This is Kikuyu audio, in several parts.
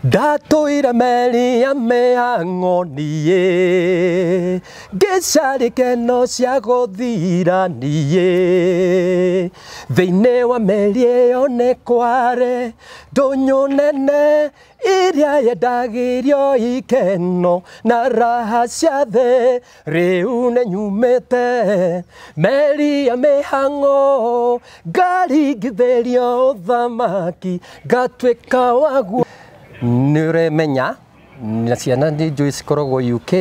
Ndatũire meri ya mĩhang'o niĩ ngĩcaria ikeno cia gũthira niĩ thĩinĩ wa meri ĩyo nĩ kwarĩ ndũnyũ nene iria yendagĩrio ikeno na raha cia thĩ rĩu nĩ nyumĩte meri ya mĩhang'o ngaringithĩrio ũthamaki ngatuĩka waguo. Nĩ ũremenya na ciana nĩ njũĩ cikoragwo UK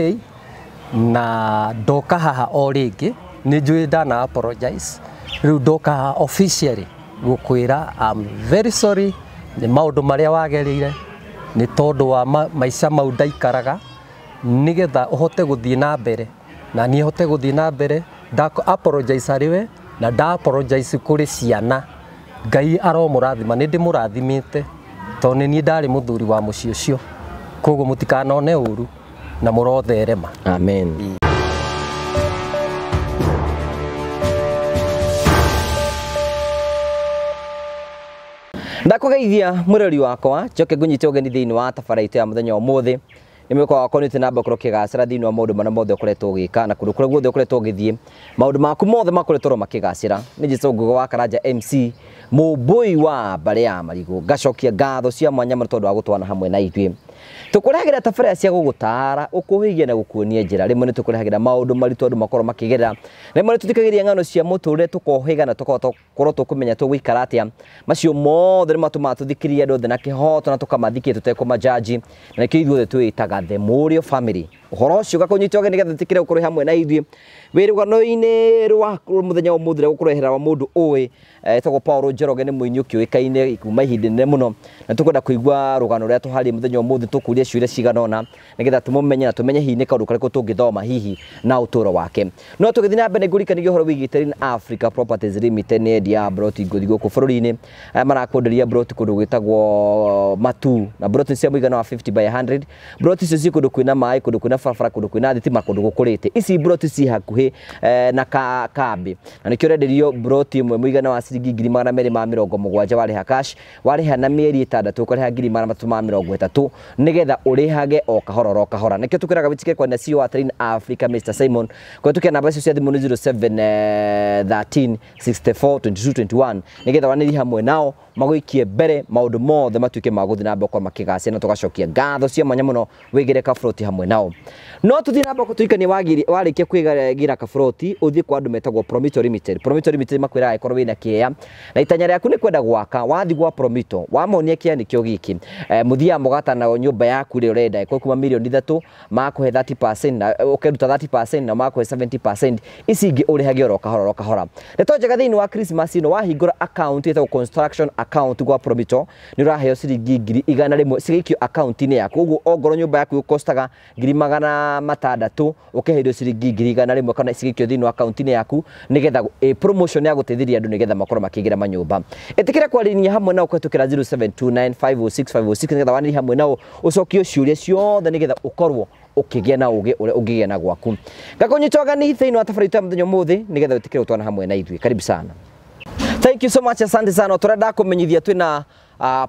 na ndoka haha o rĩngĩ nĩ njũĩ ndana apologize rĩu ndoka haha officially gũkwĩra I'm very sorry nĩ maũndũ marĩa wagereire nĩ tondũ wa maica mau ndaikaraga nĩgetha ũhote gũthiĩ na mbere na niĩ hote gũthiĩ na mbere nda apologize harĩ we na nda apologize kũrĩ ciana. Ngai aromũrathima nĩ ndĩmũrathimĩte tondũ nĩ niĩ ndarĩ mũthuri wa mũciĩ ũcio koguo mũtikanone ũru na mũrotherema. Amen. Ndakũgeithia mũrori wakwa njoke ngũnyite ũgeni thĩinĩ wa tabara itũ ya mũthenya ũmũthĩ. Nĩ mwĩko wakwa nĩ namba ũkorwo ũkĩgacĩra thĩinĩ wa maũndũ marĩa mothe ũkoretwo ũgĩka na kũndũ kũrĩa guothe ũkoretwo ũgĩthiĩ maũndũ maku mothe makoretwo makĩgacĩra. Nĩ Jesũ Ngugi wa Karanja MC mũmbũi wa mbarĩ ya marigũ ngacokia ngatho cia mwanya mũno tondũ wa gũtwana hamwe na ithuĩ. Tũkũrehagĩra tabarĩra cia gũgũtara ũkũhĩgia na gũkuonia njĩra. Rĩmwe nĩ tũkũrehagĩra maũndũ maritũ andũ makorwo makĩgerera, rĩmwe nĩ tũthikagĩrĩria ng'ano cia mũtũrĩre tũkohĩga na tũkorwo tũkũmenya tũgũikara atĩa. Macio mothe nĩ matũmaga tũthikĩrĩrie andũ othe na kĩhoto na tũkamathikĩrĩria tũtekũmajaji, na nĩkĩo ithuothe twĩĩtaga The Mũrĩo Family. Ũhoro ũcio ũgakũnyita ũgeni nĩgetha ũtĩkĩre gũkorwo hamwe na ithuĩ wĩ rũgano-inĩ rwa mũthenya wa ũmũthĩ ũrĩa gũkũrehera wa mũndũ ũĩ etagwo Paul Njoroge nĩ mũini ũkĩũĩkaine kuma ihinda inene mũno, na tũkwenda kũigua rũgano rũrĩa tũharĩrie mũthenya wa ũmũthĩ tũkũria ciũria cigana ũna nĩgetha tũmũmenye na tũmenye hihi nĩ kaũndũ karĩkũ tũngĩthoma hihi na ũtũũro wake. No tũgĩthiĩ na mbere ngũririkanagia ũhoro wĩgiĩ Terrain Africa Properties Limited nĩ endia ya broti ngũthi gũkũ bũrũri-inĩ. Aya marakwenderia broti kũndũ gwĩtagwo Matu na broti cia mũigana wa 50 by 100. Broti icio ciĩ kũndũ kwĩna maĩ, kũndũ kwĩna barabara, kũndũ kwĩna thitima, kũndũ gũkũrĩte. Ici broti ci hakuhĩ na kambĩ na nĩkĩo ũrenderio broti ĩmwe mũigana wa ciringi 270,000 warĩha cash, warĩha na mĩeri 6 ũkarĩha 330,000 nĩgetha ũrĩhage o kahora o kahora. Nĩkĩo tũkwĩraga wĩtĩkĩre kwaria na CEO wa Terrain Africa Mr Simon kũhetũkĩra namba icio cia thimũ nĩ 07 13 64 22 21 nĩgetha wanĩrie hamwe nao magũikie mbere maũndũ mothe matuĩke ma gũthiĩ na mbere gũkorwo makĩgacĩra, na tũgacokia ngatho cia mwanya mũno wĩgĩre kaburoti hamwe nao. No tũthiĩ na mbere gũtũikania warĩkia kwĩgĩra kaburoti ũthiĩ kwa andũ metagwo Promito Limited. Promito Limited makwĩraga ĩkorwo wĩna kĩea na itanya rĩaku nĩ kwenda gwaka, wathiĩ gwa Promito wamonia kĩea nĩkĩo gĩkĩ, mũthiaga mũgatana nyũmba yaku ĩrĩa ũrenda ĩkorwo kuma mirioni 3 makũhe 30% na ũkeruta 30% na makũhe 70%, ici ingĩ ũrĩhage oro kahora oro kahora. Ndeto njega thĩinĩ wa Christmas ĩno wahingũra account ĩtagwo construction account gwa Promito nĩ ũraheo ciringi 100,000 cigaikio account-inĩ yaku. Ũguo ongorwo nyũmba yaku ĩgũkostaga 600,000 ũkeherio ciringi 100,000 kana cigaikio thĩinĩ wa account-inĩ yaku nĩgetha promotion ya gũteithĩrĩria andũ nĩgetha makorwo makĩingĩra manyũmba. Ĩtĩkĩra kwarĩria hamwe nao kũhetũkĩra 0729506506 nĩgetha wanĩrie hamwe nao ũcokie ciũria ciothe nĩgetha ũkorwo ũkĩgĩa na ũgĩ ũrĩa ũngĩgĩa na gwaku. Ngakũnyita ũgeni thĩinĩ wa tabarĩra itũ ya mũthenya ũmũthĩ nĩgetha wĩtĩkĩre gũtwana hamwe na ithuĩ. Karibu sana. Thank you so much, asante sana. Turenda kũmenyithia twĩna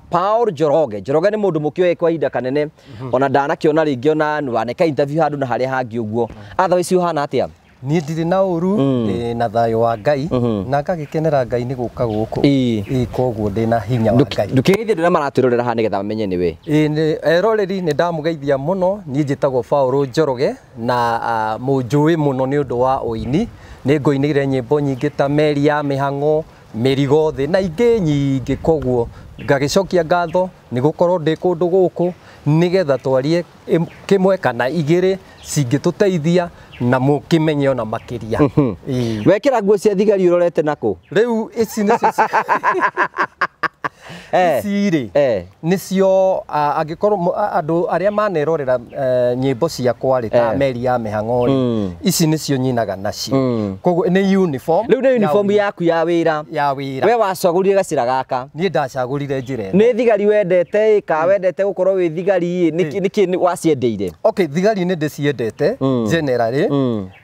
Paul Njoroge. Njoroge nĩ mũndũ mũkĩoĩ kwa ihinda kanene ona ndanakiona rĩngĩ ona waneka interview handũ na harĩa hangĩ ũguo. Otherwise ũhana atĩa? Niĩ ndirĩ na ũru, ndĩ na thayũ wa Ngai na ngagĩkenera Ngai nĩ gũka gũkũ. Ĩĩ koguo ndĩ na hinya wa Ngai. Ndũkĩgeithie andũ arĩa maratwĩrorera haha nĩgetha mamenye nĩ we. Ĩĩ eroreri nĩ ndamũgeithia mũno, niĩ njĩtagwo Paul Njoroge na mũnjũĩ mũno nĩ ũndũ wa ũini. Nĩ ngũinĩire nyĩmbo nyingĩ ta Meri ya Mĩhang'o, Mĩrigo Thĩ na ingĩ nyingĩ, koguo ngagĩcokia ngatho nĩ gũkorwo ndĩ kũndũ gũkũ nĩgetha twarie kĩmwe kana igĩrĩ cingĩtũteithia na mũkĩmenye ona makĩria. Wekĩra nguo cia thigari ũrorete nakũ? Rĩu ici nĩcio ici rĩ nĩcio angĩkorwo andũ arĩa manerorera nyĩmbo ciakwa rĩ ta Meri ya Mĩhang'o rĩ, ici nĩcio nyinaga nacio. Koguo nĩ uniform. Rĩu nĩ uniform yaku ya wĩra. Ya wĩra. We wacagũrire gacĩra gaka? Niĩ ndacagũrire njĩra ĩno. Nĩ thigari wendete ĩ ka wendete gũkorwo wĩ thigari ĩ nĩkĩ waciendeire? Okay, thigari nĩ ndĩciendete generally,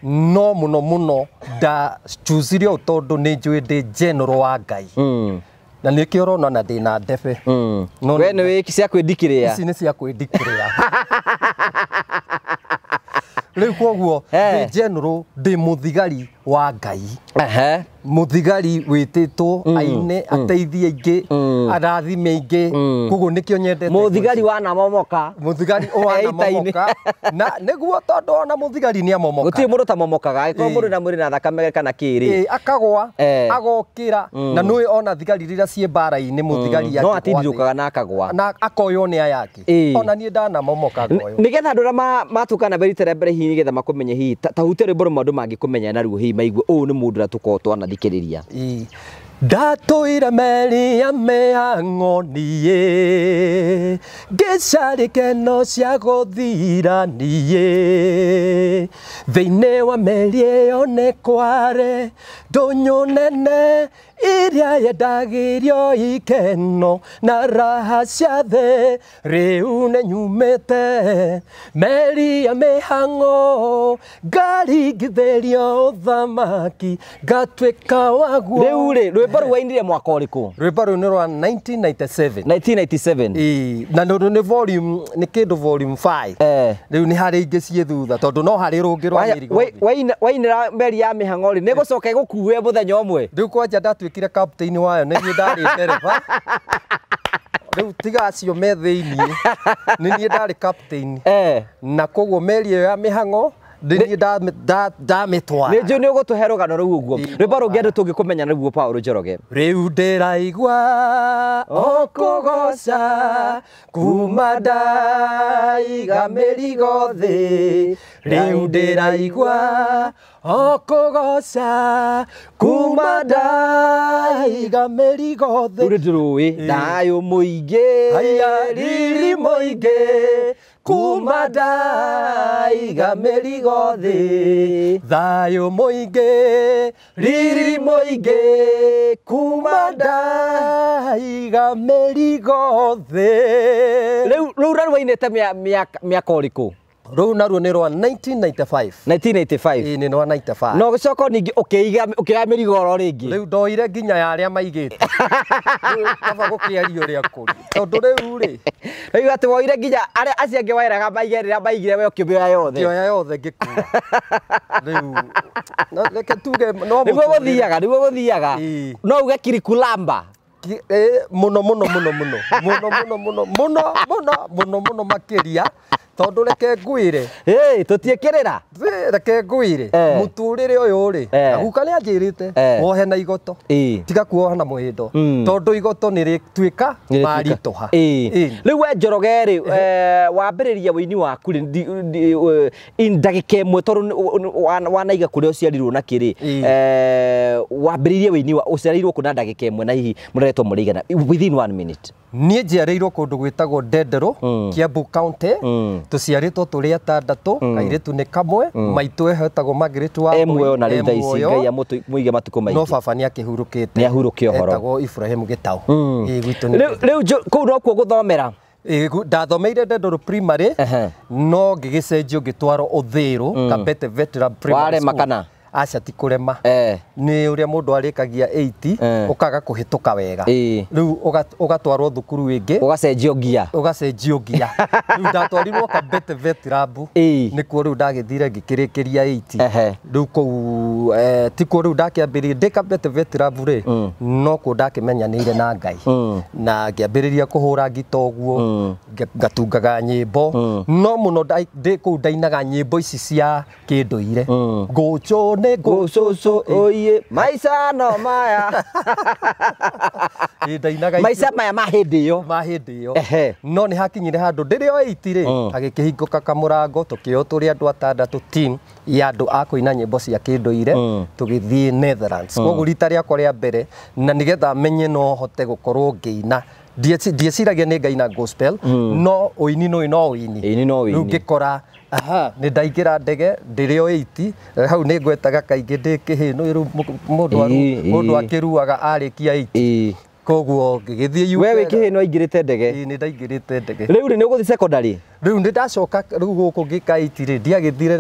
no mũno mũno ndachuzirie ũũ tondũ nĩ njũĩ ndĩ general wa Ngai. Na nĩkĩo ũrona na ndĩna ndebe. No We nĩ wĩ cia kwĩndikĩrĩa. Ici nĩ cia kwĩndikĩrĩa. Rĩu koguo ndĩ general, ndĩ mũthigari wa Ngai. Mũthigari wĩtĩtwo aine, ateithie aingĩ, arathime aingĩ. Koguo nĩkĩo nyendete. Mũthigari wanamomoka. Mũthigari wanamomoka. Na nĩguo tondũ ona mũthigari nĩ amomoka. Gũtirĩ mũndũ tamomokaga. Angĩkorwo mũndũ na mwĩrĩ na thakame kana kĩrĩ. Akagwa, agokĩra. Na nĩũĩ ona thigari rĩrĩa ciĩ mbara-inĩ mũthigari no atindirũkaga na akagwa. Na akoywo nĩ aya angĩ. Ona niĩ ndanamomoka ngoywo. Nĩgetha andũ arĩa matukana mbere rita rĩa mbere hihi nĩgetha makũmenye hihi ta hutia rwĩmbo rũmwe andũ mangĩkũmenya naruo hihi maigue ũyũ nĩ mũndũ ũrĩa tũkoragwo twanathikĩrĩria. Ndatũire meri ya mĩhang'o niĩ, ngĩcaria ikeno cia gũthira niĩ. Thĩinĩ wa meri ĩyo nĩ kware ndũnyũ nene iria yendagĩrio ikeno na raha cia thĩ. Rĩu nĩ nyumĩte meri ya mĩhang'o, ngaringithĩrio ũthamaki ngatuĩka waguo. Rĩu rĩ, rwĩmbo rũu wainire mwaka ũrĩkũ? Rwĩmbo rũu nĩ rwa 1997. 1997. Ĩĩ, na nĩ volume, nĩ kĩndũ volume 5. Rĩu nĩ harĩ ingĩ ciĩ thutha tondũ no harĩ rũngĩ rwa mĩrigo. Wainĩra meri ya mĩhang'o rĩ, nĩ gũcoka ĩgũkue mũthenya ũmwe. Rĩu kwanja ndatuĩkire captain wayo, nĩ niĩ ndarĩ ndereba. Rĩu tiga acio me thĩiniĩ, nĩ niĩ ndarĩ captain. Na koguo meri ĩyo ya mĩhang'o nĩ niĩ ndamĩtwara. Nĩ njũĩ nĩ ũgũtũhe rũgano rũu ũguo. Rwĩmbo rũngĩ andũ tũngĩkũmenya naruo Paul Njoroge. Rĩu ndĩraigua o kũgoca kuma ndaiga mĩrigo thĩ. Rĩu ndĩraigua o kũgoca kuma ndaiga mĩrigo thĩ. Rĩu ndĩrũĩ thayũ mũingĩ, haya riri mũingĩ, kuma ndaiga mĩrigo thĩ. Thayũ mũingĩ, riri mũingĩ, kuma ndaiga mĩrigo thĩ. Rĩu naruo wainĩte mĩaka ũrĩkũ? Rũu naruo nĩ rwa 1995. 1995. Ĩĩ, nĩ rwa 95. Na ũgĩcoka ningĩ ũkĩoya mĩrigo oro rĩngĩ. Rĩu ndoire nginya ya arĩa maigĩte. Rĩu kaba gũkĩaria ũrĩa kũrĩ. Tondũ rĩu rĩ, rĩu atĩ woire nginya arĩa acio angĩ wairaga maige rĩrĩa maigire we ũkĩmĩoya yothe. Ngĩoya yothe ngĩkua. Rĩu no reke tuge no nĩguo gũthiaga, nĩguo gũthiaga. No uge kirikulamba. Mũno mũno mũno mũno mũno mũno mũno mũno mũno mũno mũno makĩria. Tondũ reke ngwĩre. Tũtiĩkĩrĩra. Reke ngwĩre. Mũtũrĩre ũyũ rĩ, guka nĩ anjĩrĩte, wohe na igoto. Tiga kuoha na mũhĩndo. Tondũ igoto nĩ rĩtuĩka maritũha. Rĩu we Njoroge rĩ, wambĩrĩria wĩini waku rĩ, ndagĩka ĩmwe tondũ wanaiga kũrĩa ũciarirwo na kĩrĩ, wambĩrĩirie wĩini ũciarĩirwo kũ na ndagĩka ĩmwe na hihi mũreretwo mũrĩ igana within 1 minute. Niĩ njiarĩirwo kũndũ gwĩtagwo Ndenderũ, Kiambu County. Tũciarĩtwo tũrĩ atandatũ, kairĩtu nĩ kamwe, maitũ etagwo Margaret wa Mbui. Muoyo na rĩu thaa ici Ngai amũige matukũ maingĩ. No baba nĩ akĩhurũkĩte. Nĩ ahurũke ũhoro. Etagwo Ibrahim Gĩtaũ. Ĩĩ, gwitũ nĩ Rĩu kũu nokuo gũthomera? Ĩĩ, ndathomeire Ndenderũ primary, no ngĩgĩcenjio ngĩtwarwo Ũthĩrũ, Kabete Veteran Primary School. Warema kana? Aca ti kũrema. Nĩ ũrĩa mũndũ arĩkagia 80, ũkaga kũhĩtũka wega. Rĩu ũgatwarwo thukuru ĩngĩ. Ũgacenjio ngia. Ũgacenjio ngia. Rĩu ndatwarirwo Kabete Vet Lab. Nĩkuo rĩu ndagĩthire ngĩkĩrĩkĩria 80. Rĩu kũu tikuo rĩu ndakĩambĩrĩirie ndĩ Kabete Vet Lab rĩ, no kuo ndakĩmenyanĩire na Ngai. Na ngĩambĩrĩria kũhũra ngita ũguo, ngatungaga nyĩmbo. No mũno ndĩ kũu ndainaga nyĩmbo ici cia kĩndũire. Ngũcũ nĩ Gũcũcũ oiye maica no maya. Ndainaga maica maya ma hĩndĩ ĩyo. Ma hĩndĩ ĩyo. No nĩ hakinyire handũ ndĩrĩ o 80 rĩ, hagĩkĩhingũka kamũrango tũkĩoywo tũrĩ andũ atandatũ team ya andũ a kũina nyĩmbo cia kĩndũire, tũgĩthiĩ Netherlands. Koguo rita rĩakwa rĩa mbere, na nĩgetha menye no hote gũkorwo ngĩina. Ndieciragia nĩ ngaina gospel, no ũini no ũini. Rĩu ngĩkora aha, nĩ ndaingĩra ndege ndĩrĩ o 80, hau nĩ ngwetaga kaingĩ ndĩ kĩhĩ, nĩ rĩu mũndũ akĩruaga arĩkia 80. Koguo ngĩgĩthiĩ UK. We wĩ kĩhĩ no aingĩrĩte ndege? Ĩĩ, nĩ ndaingĩrĩte ndege. Rĩu rĩ, nĩ ũgũthiĩ secondary? Rĩu nĩ ndacoka rĩu gũkũ ngĩka 80 rĩ, ndiagĩthire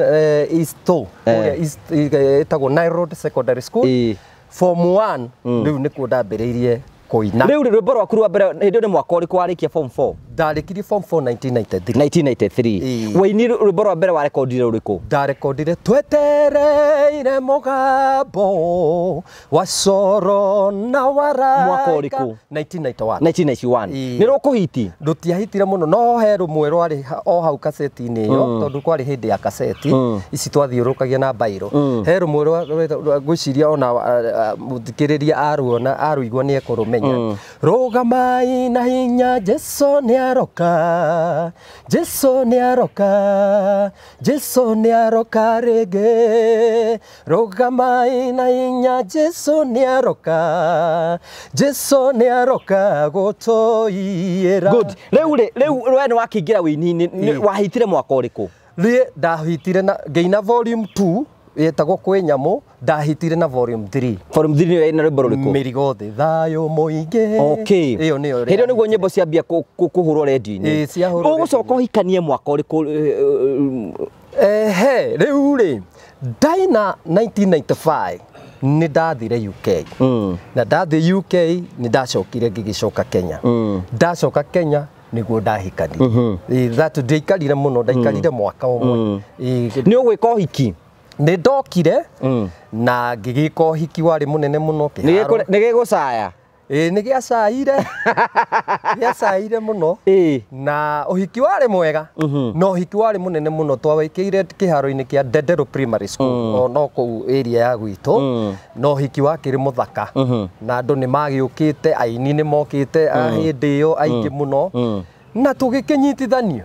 East Toe, kũrĩa East ĩtagwo Nile Road Secondary School. Form 1 rĩu nĩkuo ndambĩrĩirie Kũina. Rĩu rwĩmbo rwaku rwa mbere hĩndĩ ĩyo nĩ mwaka ũrĩkũ warĩkia form 4? Ndarĩkirie form 4 1993. 1993. Ĩĩ. Waini rwĩmbo rwa mbere warekondire rũrĩkũ? Ndarekondire twetereire mũgambo wa coro na waraka. Mwaka ũrĩkũ? 1991. 1991. Ĩĩ. Nĩ rũkũhiti? Rũtiahitire mũno, no he rũmwe rwarĩ o hau kaseti-inĩ ĩyo, tondũ kwarĩ hĩndĩ ya kaseti ici twathiũrũrũkagia na mbairũ. He rũmwe ngwĩciria ona mũthikĩrĩria aruona aruigua nĩ ekũrũmenya. Rũgamai na hinya, Jesu nĩ aroka, Jesu nĩ aroka, Jesu nĩ aroka rĩngĩ. Rũgamai na hinya, Jesu nĩ aroka, Jesu nĩ aroka gũtũiyĩra. Good. Rĩu rĩ, rĩu we nĩ wakĩingĩra wĩini-inĩ, Ĩĩ. wahitire mwaka ũrĩkũ? Niĩ ndahitire na ngĩina volume 2 yetagwo kwĩ nyamũ, ndahitire na volume 3. Volume 3 nĩyo ĩna rwĩmbo rũrĩkũ? Mĩrigo thĩ thayũ mũingĩ. Okay. Ĩyo nĩyo. Hĩndĩ ĩyo nĩguo nyĩmbo ciambia kũhũrwo redio-inĩ. Ĩĩ, ciahũrwo. Ũgũcoka ũhikanie mwaka ũrĩkũ? Ehe, rĩu rĩ ndaina 1995 nĩ ndathire UK. Na ndathiĩ UK nĩ ndacokire ngĩgĩcoka Kenya. Ndacoka Kenya nĩguo ndahikanirie. Ĩĩ, that ndiaikarire mũno, ndaikarire mwaka ũmwe. Ĩĩ. Nĩ ũgwĩka ũhiki? Nĩ ndokire na ngĩgĩka ũhiki warĩ mũnene mũno kĩharo. Nĩ gĩgũcaya? Ĩĩ, nĩ gĩacaire, gĩacaire mũno. Ĩĩ. Na ũhiki warĩ mwega, na ũhiki warĩ mũnene mũno, twawĩkĩire kĩharo-inĩ kĩa Ndenderũ Primary School, o no kũu area ya gwitũ, na ũhiki wakĩrĩ mũthaka, na andũ nĩ magĩũkĩte, aini nĩ mokĩte a hĩndĩ ĩyo aingĩ mũno, na tũgĩkĩnyitithanio,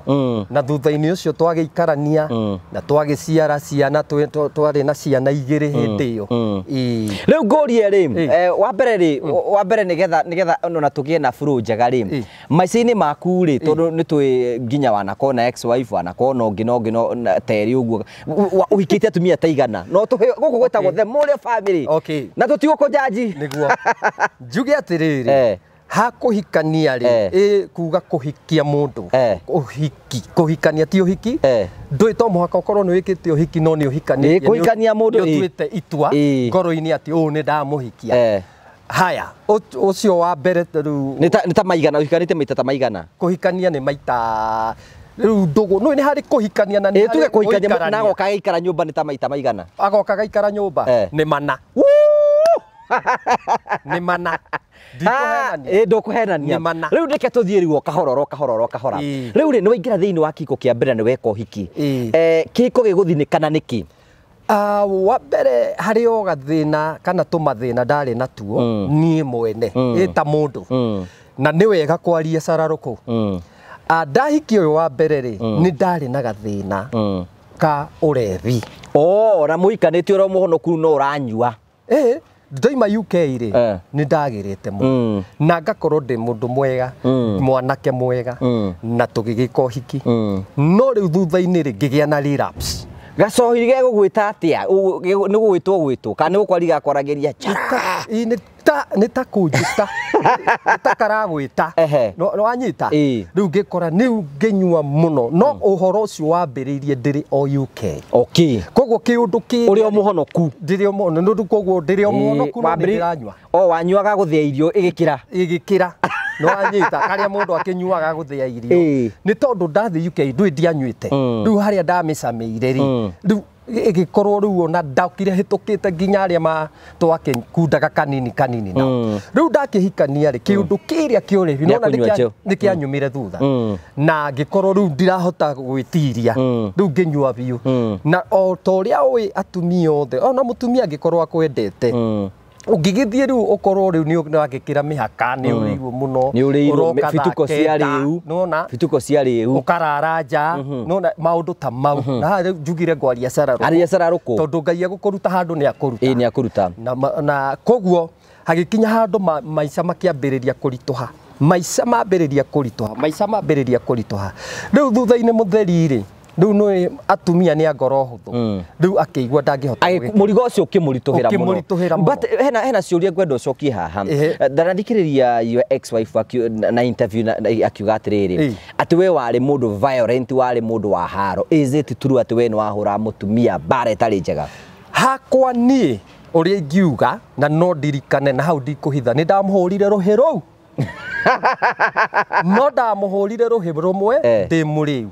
na thutha-inĩ ũcio twagĩikarania na twagĩciara ciana, twarĩ na ciana igĩrĩ hĩndĩ ĩyo. Ĩĩ. Rĩu ngũrie rĩ, Ĩĩ. Wa mbere rĩ, wa mbere nĩgetha ona tũgĩe na flow njega rĩ, Ĩĩ. maica-inĩ maku rĩ, tondũ nĩ tũĩ nginya wanakorwo na ex wife, wanakorwo na ũngĩ na ũngĩ na terĩ ũguo, ũhikĩte atumia ta igana, no tũhe gũkũ gwĩtagwo the Mũrĩo family. Okay. Na tũtigũkũnjanji. Nĩguo njuge atĩrĩrĩ, hakũhikania rĩ, ĩ kuga kũhikia mũndũ, ũhiki, kũhikania ti ũhiki, ndũĩ to mũhaka ũkorwo nĩ wĩkĩte ũhiki, no nĩ ũhikanĩtie. Ĩ, kũhikania mũndũ, nĩ ũtuĩte itua ngoro-inĩ atĩ ũũ nĩ ndamũhikia. Haya, ũcio wa mbere rĩu. Nĩ ta maigana ũhikanĩte, maita ta maigana? Kũhikania nĩ maita, rĩu ndũgũ nĩ harĩ kũhikania na nĩ Ĩ, tuge harĩ kũhikania na gũikarania. agoka agaikara nyũmba nĩ ta maita maigana? Agoka gaikara nyũmba nĩ mana, nĩ mana, ndikũhenania. Ĩ, ndũkũhenania. Nĩ mana. Rĩu reke tũthiĩ rĩu o kahora oro kahora oro kahora. Ĩĩ. Rĩu rĩ, nĩ waingĩra thĩinĩ wa kĩhiko kĩa mbere na nĩ weka ũhiki. Ĩĩ. Kĩhiko gĩgũthinĩkana nĩkĩ? Wa mbere harĩ o gathĩna kana tũmathĩna ndarĩ natuo niĩ mwene ĩ ta mũndũ, na nĩ wega kwaria cararũkũ. Ndahikia ũyũ wa mbere rĩ, nĩ ndarĩ na gathĩna ka ũrevi. O na mũhikanĩtie ũrĩa mũhonoku no ũranyua? Ĩ, ndoima UK rĩ, nĩ ndagĩrĩte mũno na ngakorwo ndĩ mũndũ mwega, mwanake mwega, na tũgĩgĩka ũhiki, no rĩu thutha-inĩ rĩ ngĩgĩa na relapse. Gacohi gegũgwĩta atĩa? Nĩ gũgwĩtwo gwĩtwo kana nĩ gũkwariga kwaragĩria cara? Ĩ, nĩ ta kũnjĩta, nĩ ta karagwĩta. Nĩ wanyita? Ĩ. Rĩu ngĩkora rĩu ngĩnyua mũno, no ũhoro ũcio wambĩrĩirie ndĩrĩ o UK. Koguo kĩũndũ kĩ Ũrĩ o mũhonoku? Ndĩrĩ o mũhonoku nĩ koguo ndĩrĩ o mũhonoku, no nĩ ndĩranyua. O wanyuaga gũthĩa irio ĩgĩkĩra? Ĩgĩkĩra, nĩ wanyita, karĩa mũndũ akĩnyuaga gũthĩa irio. Nĩ tondũ ndathiĩ UK ndũĩ ndianyuĩte. Rĩu harĩa ndamĩcamĩire rĩ, rĩu ĩgĩkorwo rĩu ona ndokire hĩtũkĩte nginya arĩa ma twakĩkundaga kanini kanini nao. Rĩu ndakĩhikania rĩ, kĩũndũ kĩrĩa kĩa ũrevi Gĩa nĩwona kũnyua nĩ kĩanyumire thutha, na ngĩkorwo rĩu ndirahota gwĩtiria, rĩu ngĩnyua biũ, na o ta ũrĩa ũĩ atumia othe, ona mũtumia angĩkorwo akwendete, ũngĩgĩthiĩ rĩu ũkorwo rĩu nĩ wagĩkĩra mĩhaka, nĩ ũrĩirwo mũno. Nĩ ũrĩirwo. Ũroka thaa bituko cia 9, rĩu. nĩwona? Bituko cia rĩu. Ũkarara nja, nĩwona maũndũ ta mau, na haha rĩu njugire ngwaria cararũkũ. Aria cararũkũ. Tondũ Ngai egũkũruta handũ nĩ akũruta. Ĩ, nĩ akũruta. Na koguo hagĩkinya handũ maica makĩambĩrĩria kũritũha, maica mambĩrĩria kũritũha, maica mambĩrĩria kũritũha. Rĩu thutha-inĩ mũtheri rĩ, rĩu nĩ atumia nĩ a ngoro hũthũ, rĩu akĩigua ndangĩhota Mũrigo ũcio ũkĩmũritũhĩra mũno. Ũkĩmũritũhĩra mũno. But hena ciũria ngwenda ũcokie haha. Ndanathikĩrĩria your ex wife na interview na akiuga atĩrĩrĩ, atĩ we warĩ mũndũ violent, warĩ mũndũ wa haro. Is it true atĩ we nĩ wahũraga mũtumia mbara ĩtarĩ njega? Hakwa niĩ Ũrĩa ingiuga na no ndirikane na hau ndikũhitha nĩ ndamũhũrire rũhĩ rũu. No ndamũhũrire rũhĩ rũmwe ndĩ mũrĩu.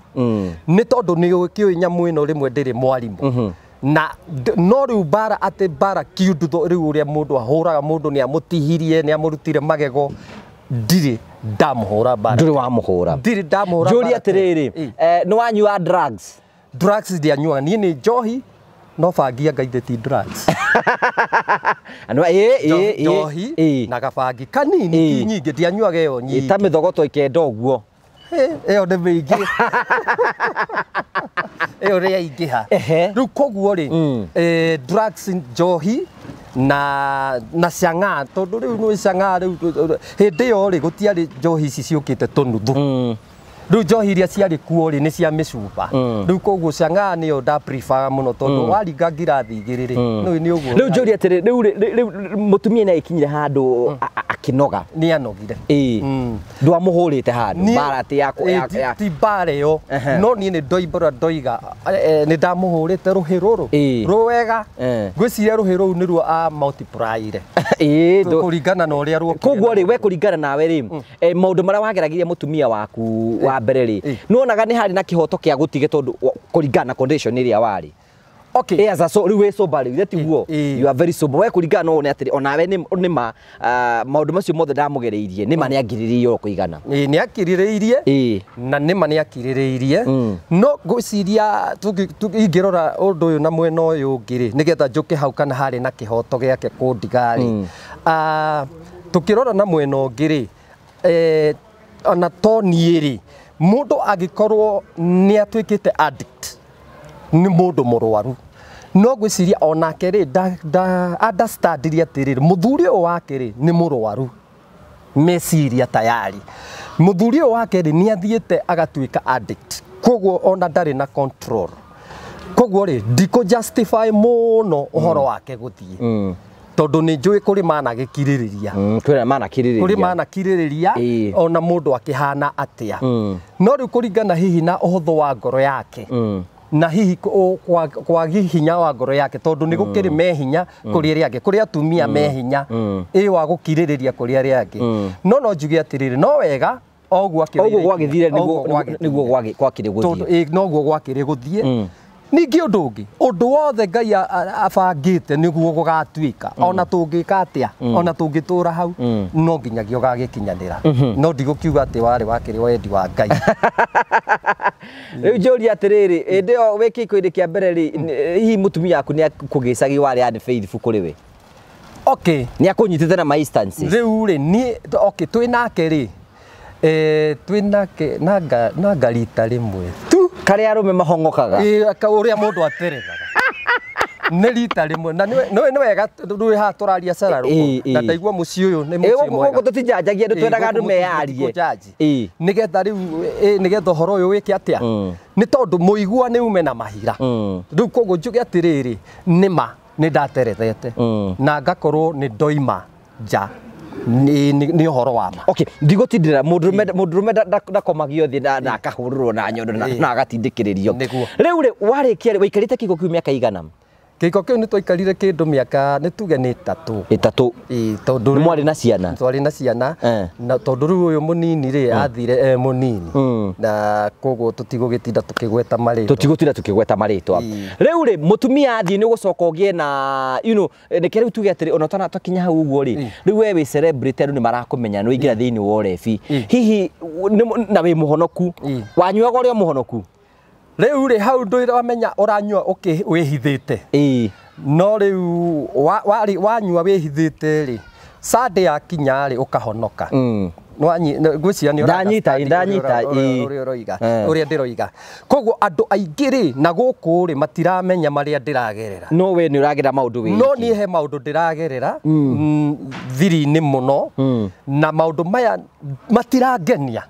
Nĩ tondũ nĩ kĩũĩ nyamũ ĩno rĩmwe ndĩrĩ mwarimũ. Na no rĩu mbara atĩ mbara kiundutho rĩu ũrĩa mũndũ ahũraga mũndũ nĩ amũtihirie nĩ amũrutire magego ndirĩ ndamũhũra mbara. Ndũrĩ wamũhũra. Ndirĩ ndamũhũra. Njũrie atĩrĩrĩ, nĩ wanyua drugs? Drugs ndianyuaga niĩ nĩ njohi no bangi anga ithe ti drugs. Njohi na gabangi kanini ti nyingĩ ndianyuaga ĩyo nyingĩ. Ta mĩthogoto ikenda ũguo. Ĩyo nĩ mĩingĩ. Ĩyo nĩ yaingĩha. Rĩu koguo rĩ, drugs njohi na cang'aa tondũ rĩu nĩ cang'aa rĩu hĩndĩ ĩyo rĩ gũtiarĩ njohi ici ciũkĩte tũnuthu. Rĩu njohi iria ciarĩ kuo rĩ nĩ cia mĩcuba. Rĩu koguo cang'aa nĩyo nda prefer mũno tondũ waringa ngirathi igĩrĩ rĩ nĩ ũguo. Rĩu njũrie atĩrĩ, rĩu mũtumia nĩ agĩkinyire handũ akĩnoga. Nĩ anogire. Ndwamũhũrĩte handũ mbara atĩ ya ti mbara ĩyo no niĩ nĩ ndoimbũra ndoiga nĩ ndamũhũrĩte rũhĩ rũrũ rwega. Ngwĩciria rũhĩ rũu nĩruo a multiply-ire. Kũringana na ũrĩa ruokire. Koguo rĩ we kũringana nawe rĩ maũndũ marĩa wageragirie mũtumia waku wa mbere rĩ nĩwonaga nĩ harĩ na kĩhoto kĩa gũtige tondũ kũringana na condition ĩrĩa warĩ. Okay. As a so rĩu wĩ sober rĩu tiguo you are very sober we kũringana na ũũ atĩrĩ onawe nĩ ma maũndũ macio mothe ndamũgereirie nĩ ma nĩ angirĩrĩirie kũigana. Nĩ akirĩrĩirie na nĩ ma nĩ akirĩrĩirie no ngwĩciria ingĩrora ũndũ ũyũ na mwena ũyũ ũngĩ rĩ nĩgetha njũke hau kana harĩ na kĩhoto gĩake kũndiga rĩ tũkĩrora na mwena ũngĩ rĩ ona to niĩ rĩ mũndũ angĩkorwo nĩ atuĩkĩte addict nĩ mũndũ mũrwaru no ngwĩciria onake rĩ nda understand atĩrĩrĩ mũthuri ũyũ wake rĩ nĩ mũrwaru meciria tayari mũthuri ũyũ wake rĩ nĩ athiĩte agatuĩka addict koguo ona ndarĩ na control koguo rĩ ndikũ justify mũno ũhoro wake gũthiĩ tondũ nĩ njũĩ kũrĩ managĩkirĩrĩria kũrĩ manakirĩrĩria ona mũndũ akĩhana atĩa no rĩu kũringana hihi na ũhũthũ wa ngoro yake na hihi kwagi hinya wa ngoro yake tondũ nĩ gũkĩrĩ mehinya kũrĩ arĩa angĩ kũrĩ atumia mehinya ĩ wa gũkirĩrĩria kũrĩ arĩa angĩ no no njuge atĩrĩrĩ no wega oguo gwagĩthire nĩguo gwakĩrĩ gũthiĩ noguo gwakĩrĩ gũthiĩ. Ningĩ ũndũ ũngĩ ũndũ wothe Ngai abangĩte nĩguo gũgatuĩka ona tũngĩka atĩa ona tũngĩtũra hau no nginyagia ũgagĩkinyanĩra no ndigũkiuga atĩ warĩ wakĩrĩ wendi wa Ngai. Rĩu njũrie atĩrĩrĩ hĩndĩ ĩyo wĩ kĩhiko-inĩ kĩa mbere rĩ hihi mũtumia waku nĩ akũgĩcagi warĩ unfaithful kũrĩ we? Okay. Nĩ akũnyitĩte na ma instances? Rĩu rĩ niĩ okay twĩ nake rĩ twĩ nake nanga rita rĩmwe tu karĩa arũme mahong'okaga ũrĩa mũndũ aterethaga nĩ rita rĩmwe na nĩ wega rĩu haha tũraria cararũkũ na ndaigua mũciĩ ũyũ nĩ mũciĩ mwega gũkũ tũtinjanjagia andũ twendaga andũ meyarie nĩgetha rĩu nĩgetha ũhoro ũyũ wĩke atĩa nĩ tondũ mũigua nĩ ume na mahira rĩu koguo njuge atĩrĩrĩ nĩ ma nĩ ndaterethete na ngakorwo nĩ ndoima nja nĩ ũhoro wa ma. Okay, ndigũtindĩra mũndũrũme ndakomagio thĩ na akahũrũrwo na nyondo na agatindĩkĩrĩrio. Rĩu rĩ warĩkia waikarĩte kĩhiko kĩu mĩaka igana? Kĩhiko kĩu nĩ twaikarire kĩndũ mĩaka nĩ tuge nĩ ĩtatũ. Ĩtatũ. Tondũ nĩ mwarĩ na ciana? Twarĩ na ciana na tondũ rĩu ũyũ mũnini rĩ athire e mũnini na koguo tũtigũgĩtinda tũkĩgweta marĩtwa. Tũtigũtinda tũkĩgweta marĩtwa. Rĩu rĩ mũtumia athiĩ nĩ ũgũcoka ũgĩe na you know reke rĩu tuge atĩrĩ ona ũtanakinya hau ũguo rĩ rĩu we wĩ celebrity andũ nĩ marakũmenya nĩ waingĩra thĩinĩ wa ũrebi hihi na wĩ mũhonoku wanyuaga ũrĩ o mũhonoku? Rĩu rĩ hau ndũramenya ũranyua wĩhithĩte no rĩu wanyua wĩhithĩte rĩ Sunday yakinya rĩ ũkahonoka ngwĩciria nĩ ndanyita ũrĩa ndĩroiga koguo andũ aingĩ rĩ na gũkũ rĩ matiramenya marĩa ndĩragerera no we nĩ ũragerera maũndũ wĩ no niĩ he maũndũ ndĩragerera thiri-inĩ mũno na maũndũ maya matirangenia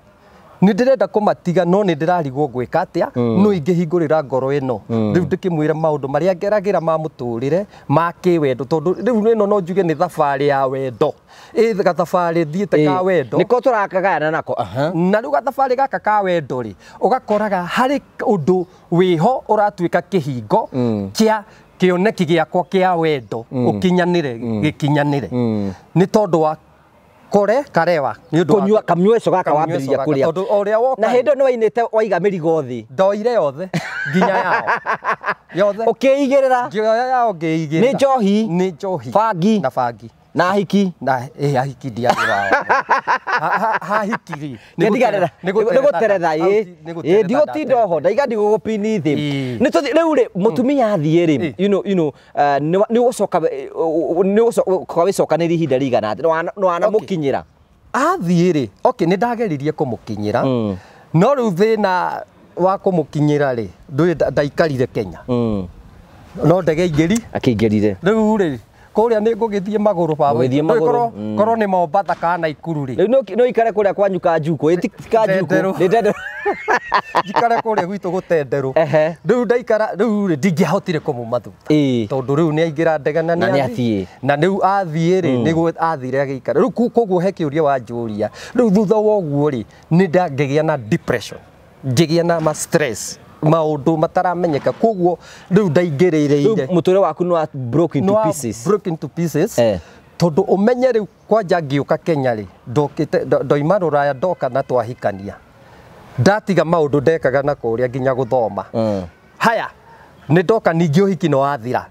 nĩ ndĩrenda kũmatiga no nĩ ndĩrarigwo gwĩka atĩa no ingĩhingũrĩra ngoro ĩno rĩu ndĩkĩmwĩra maũndũ marĩa ngeragĩra ma mũtũrĩre ma kĩwendo tondũ rĩu ĩno no njuge nĩ thabarĩ ya wendo ĩ gathabarĩ thiĩte ka wendo nĩko tũrakagayana nako na rĩu gathabarĩ gaka ka wendo rĩ ũgakoraga harĩ ũndũ wĩho ũratuĩka kĩhingo kĩa Kĩoneki gĩakwa kĩa wendo ũkinyanĩre gĩkinyanĩre nĩ tondũ wa kore karewa nĩ ũndũ wa Kũnyua kamnyweco gaka kamnyweco wambĩrĩria gaka, kũrĩa. tondũ o ũrĩa woka Na hĩndĩ ĩyo nĩ wainĩte waiga mĩrigo thĩ. Ndoire yothe nginya yao yothe. Ũkĩigĩrĩra. Ngĩoya yao ngĩigĩrĩra. Nĩ njohi. Nĩ njohi. Bangi. Na bangi. Na hiki. Na ahiki ndiarĩ wao. Hahiki rĩ Nĩ gũteretha ĩ ĩ ndigũtinda oho ndaiga ndigũgũpini thĩ. Nĩ tũthiĩ rĩu rĩ mũtumia athiĩ rĩ nĩ ũgũcoka nĩ ũgũcoka wĩcokanĩrie ihinda rĩigana atĩa nĩ wanamũkinyĩra. Athiĩ rĩ, okay, nĩ ndageririe kũmũkinyĩra no rĩu thĩna wa kũmũkinyĩra rĩ ndũĩ ndaikarire Kenya no ndege ingĩri Akĩingĩrire. Rĩu rĩ kũrĩa nĩ ngũgĩthiĩ magũrũ baba. Ũgĩthiĩ magũrũ, Korwo nĩ Mombatha kana Naikuru rĩ. Rĩu no ikare kũrĩa kwanyu Kanjukũ, ĩ ti Kanjukũ, nĩ Ndenderũ. Njikare kũrĩa gwitũ gũtenderũ. Rĩu ndaikara rĩu rĩ ndingĩahotire kũmuma thutha. Tondũ rĩu nĩ aingĩra ndege na nĩ athiĩ. Na rĩu athiĩ rĩ nĩguo athire agĩikara. Rĩu koguo he kĩũria wanjũria. Rĩu thutha wa ũguo rĩ nĩ ndangĩgĩa na depression. Ngĩgĩa na ma stress. Maũndũ mataramenyeka koguo rĩu ndaingĩrĩire. Mũtũrĩre waku nĩ wa broke into pieces. Broke into pieces. Tondũ ũmenye rĩu kwanja ngĩũka Kenya rĩ ndokĩte ndoima rũraya ndoka na twahikania. Ndatiga maũndũ ndekaga na kũrĩa nginya gũthoma. Haya nĩ ndoka ningĩ ũhiki nĩ wathira.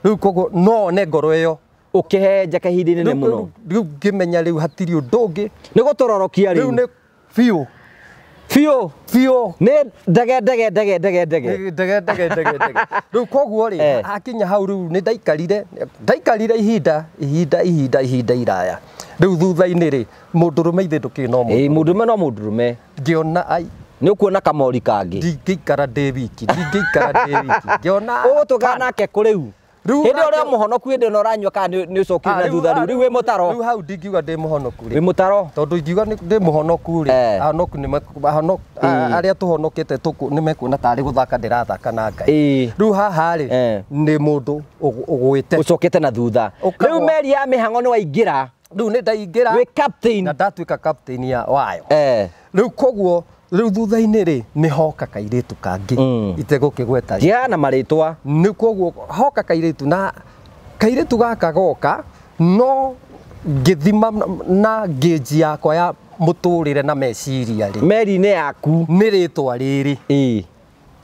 Rĩu koguo no one ngoro ĩyo ũkĩhenja kahinda inene mũno. Rĩu ngĩmenya rĩu hatirĩ ũndũ ũngĩ. Nĩ gũtũrorokia rĩu. Rĩu nĩ biũ. Biũ. Biũ. Nĩ ndege ndege ndege ndege ndege. Ndege ndege ndege ndege. Rĩu koguo rĩ hakinya hau rĩu nĩ ndaikarire ihinda ihinda ihinda ihinda iraya. Rĩu thutha-inĩ rĩ mũndũrũme ithe ndũkĩrĩ no mũndũ. Ĩĩ mũndũrũme no mũndũrũme. Ngĩona ai nĩ ũkuona kamori kangĩ. Ndingĩikara ndĩ wiki, ndingĩikara ndĩ wiki. Ngĩona ũgũtũgana nake kũ rĩu? Hĩndĩ ĩrĩa mũhonoku hĩndĩ ĩno ũranyua kana nĩ ũcokire na thutha rĩu rĩu wĩ mũtaro. Rĩu hau ndingiuga ndĩ mũhonoku rĩ. Wĩ mũtaro. Tondũ ingiuga ndĩ mũhonoku rĩ, ahonoku nĩ arĩa tũhonokete nĩ mekuona tarĩ gũthaka ndĩrathaka na Ngai. Rĩu haha rĩ nĩ mũndũ ũgwĩte. Ũcokete na thutha. Rĩu meri ya mĩhang'o nĩ waingĩra. Rĩu nĩ ndaingĩra. Wĩ captain. Na ndatuĩka captain ya wayo. Rĩu koguo rĩu thutha-inĩ rĩ nĩ hoka kairĩtu kangĩ itegũkĩgweta. Ndiana na marĩtwa. Nĩ koguo hoka kairĩtu na kairĩtu gaka goka no ngĩthima na ngĩnji yakwa ya mũtũrĩre na meciria rĩ. Meri-inĩ yaku. Nĩ rĩtwa rĩrĩ. Ĩĩ.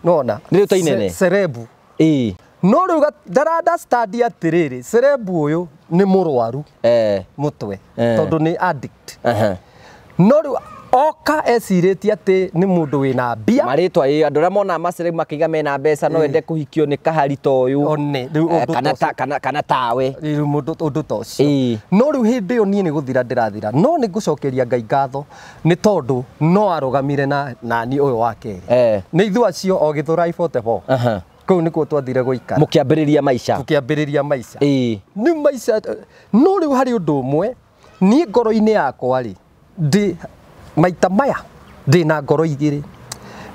Nona. Nĩ rĩtwa inene. Cerebu. Ĩĩ. No rĩu ndara understand atĩrĩrĩ cerebu ũyũ nĩ mũrwaru. Mũtwe. Tondũ nĩ addict. No rĩu oka ecirĩtie atĩ nĩ mũndũ wĩna mbia. Marĩtwa ĩ andũ arĩa monaga macerebu makĩiga mena mbeca no ende kũhikio nĩ kahari ta ũyũ. One rĩu ũndũ ta ũcio. Kana tawe. Rĩu mũndũ ũndũ ta ũcio. No rĩu hĩndĩ ĩyo niĩ nĩ gũthira ndĩrathira. No nĩ ngũcokeria Ngai ngatho nĩ tondũ no arũgamire na nani ũyũ wa kerĩ. Nĩ ithuĩ acio o Gĩthũrai 44. Kũu nĩkuo twathire gũikara. Mũkĩambĩrĩria maica. Tũkĩambĩrĩria maica. Nĩ maica no rĩu harĩ ũndũ ũmwe niĩ ngoro-inĩ yakwa rĩ ndĩ maita maya ndĩ na ngoro igĩrĩ.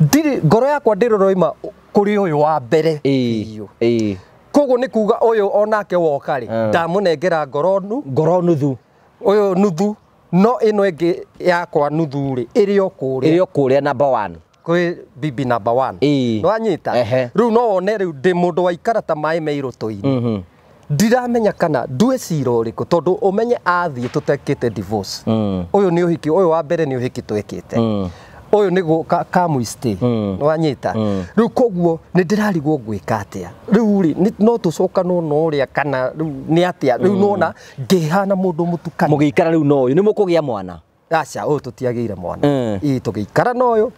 Ndirĩ ngoro yakwa ndĩroroima kũrĩ ũyũ wa mbere biũ. Koguo nĩ kuga ũyũ onake woka rĩ ndamũnengera ngoro ngoro nuthu. Ũyũ nuthu no ĩno ĩngĩ yakwa nuthu rĩ ĩrĩ o kũrĩa. Ĩrĩ o kũrĩa number 1. Kwĩ bibi number 1. Nĩwanyita? Rĩu no wone rĩu ndĩ mũndũ waikara ta maĩ me irũtũ-inĩ. Ndiramenya kana ndue cira ũrĩkũ tondũ ũmenye athiĩ tũtekĩte divorce. Ũyũ nĩ ũhiki, ũyũ wa mbere nĩ ũhiki twekĩte. Ũyũ nĩ come stay. Nĩwanyita? Rĩu koguo nĩ ndĩrarigwo ngwĩka atĩa. Rĩu rĩ no tũcokanwo na ũrĩa kana rĩu nĩ atĩa. Rĩu nona ngĩhana mũndũ mũtukanu. Mũgĩikara rĩu na ũyũ nĩ mũkũgĩa mwana? Aca, ũyũ tũtiagĩire mwana. Ĩĩ tũgĩikara na ũyũ.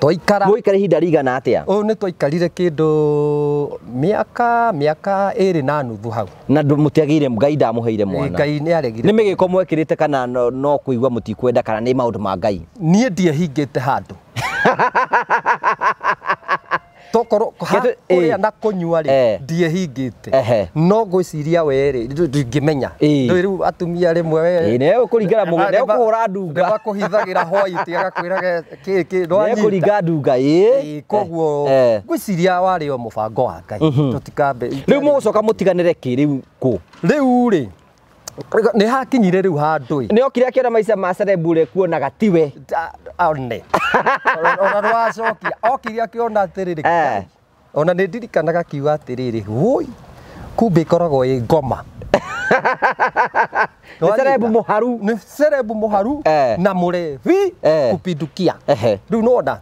Twaikara. Mũikara ihinda rĩigana atĩa? Ũyũ nĩ twaikarire kĩndũ mĩaka ĩrĩ na nuthu hau. Na mũtiagĩire Ngai ndamũheire mwana. Ngai nĩ aregire. Nĩ mĩgĩko mwekĩrĩte kana no kũigua mũtikwenda kana nĩ maũndũ ma Ngai? Niĩ ndiehingĩte handũ. Tokorwo kũrĩa na kũnyua rĩ ndiehingĩte. No ngwĩciria we rĩ ndingĩmenya. Ndũĩ rĩu atumia rĩmwe we. Ĩĩ nĩ ũkũringana mũgũnda nĩ ũkũhũra ndunga. Nĩ makũhithagĩra white agakwĩra kĩ kĩ ndwanyita. Nĩ ũkũringa ndunga ĩĩ. Koguo ngwĩciria warĩ o mũbango wa Ngai. Tũtikambe. Rĩu mũgũcoka mũtiganĩre kĩ rĩu kũ? Rĩu rĩ nĩ hakinyire rĩu handũ ĩ. Nĩ okire akĩona maica ma cerebu rĩ kuonaga tiwe. One. Ona rwacokia okire akĩona atĩrĩrĩ. Ona nĩ ndirikanaga kiuga atĩrĩrĩ, woi, kumbe ĩkoragwo ĩ ngoma. Nĩ cerebu mũharu. Nĩ cerebu mũharu na mũrebi kupindukia. Rĩu nona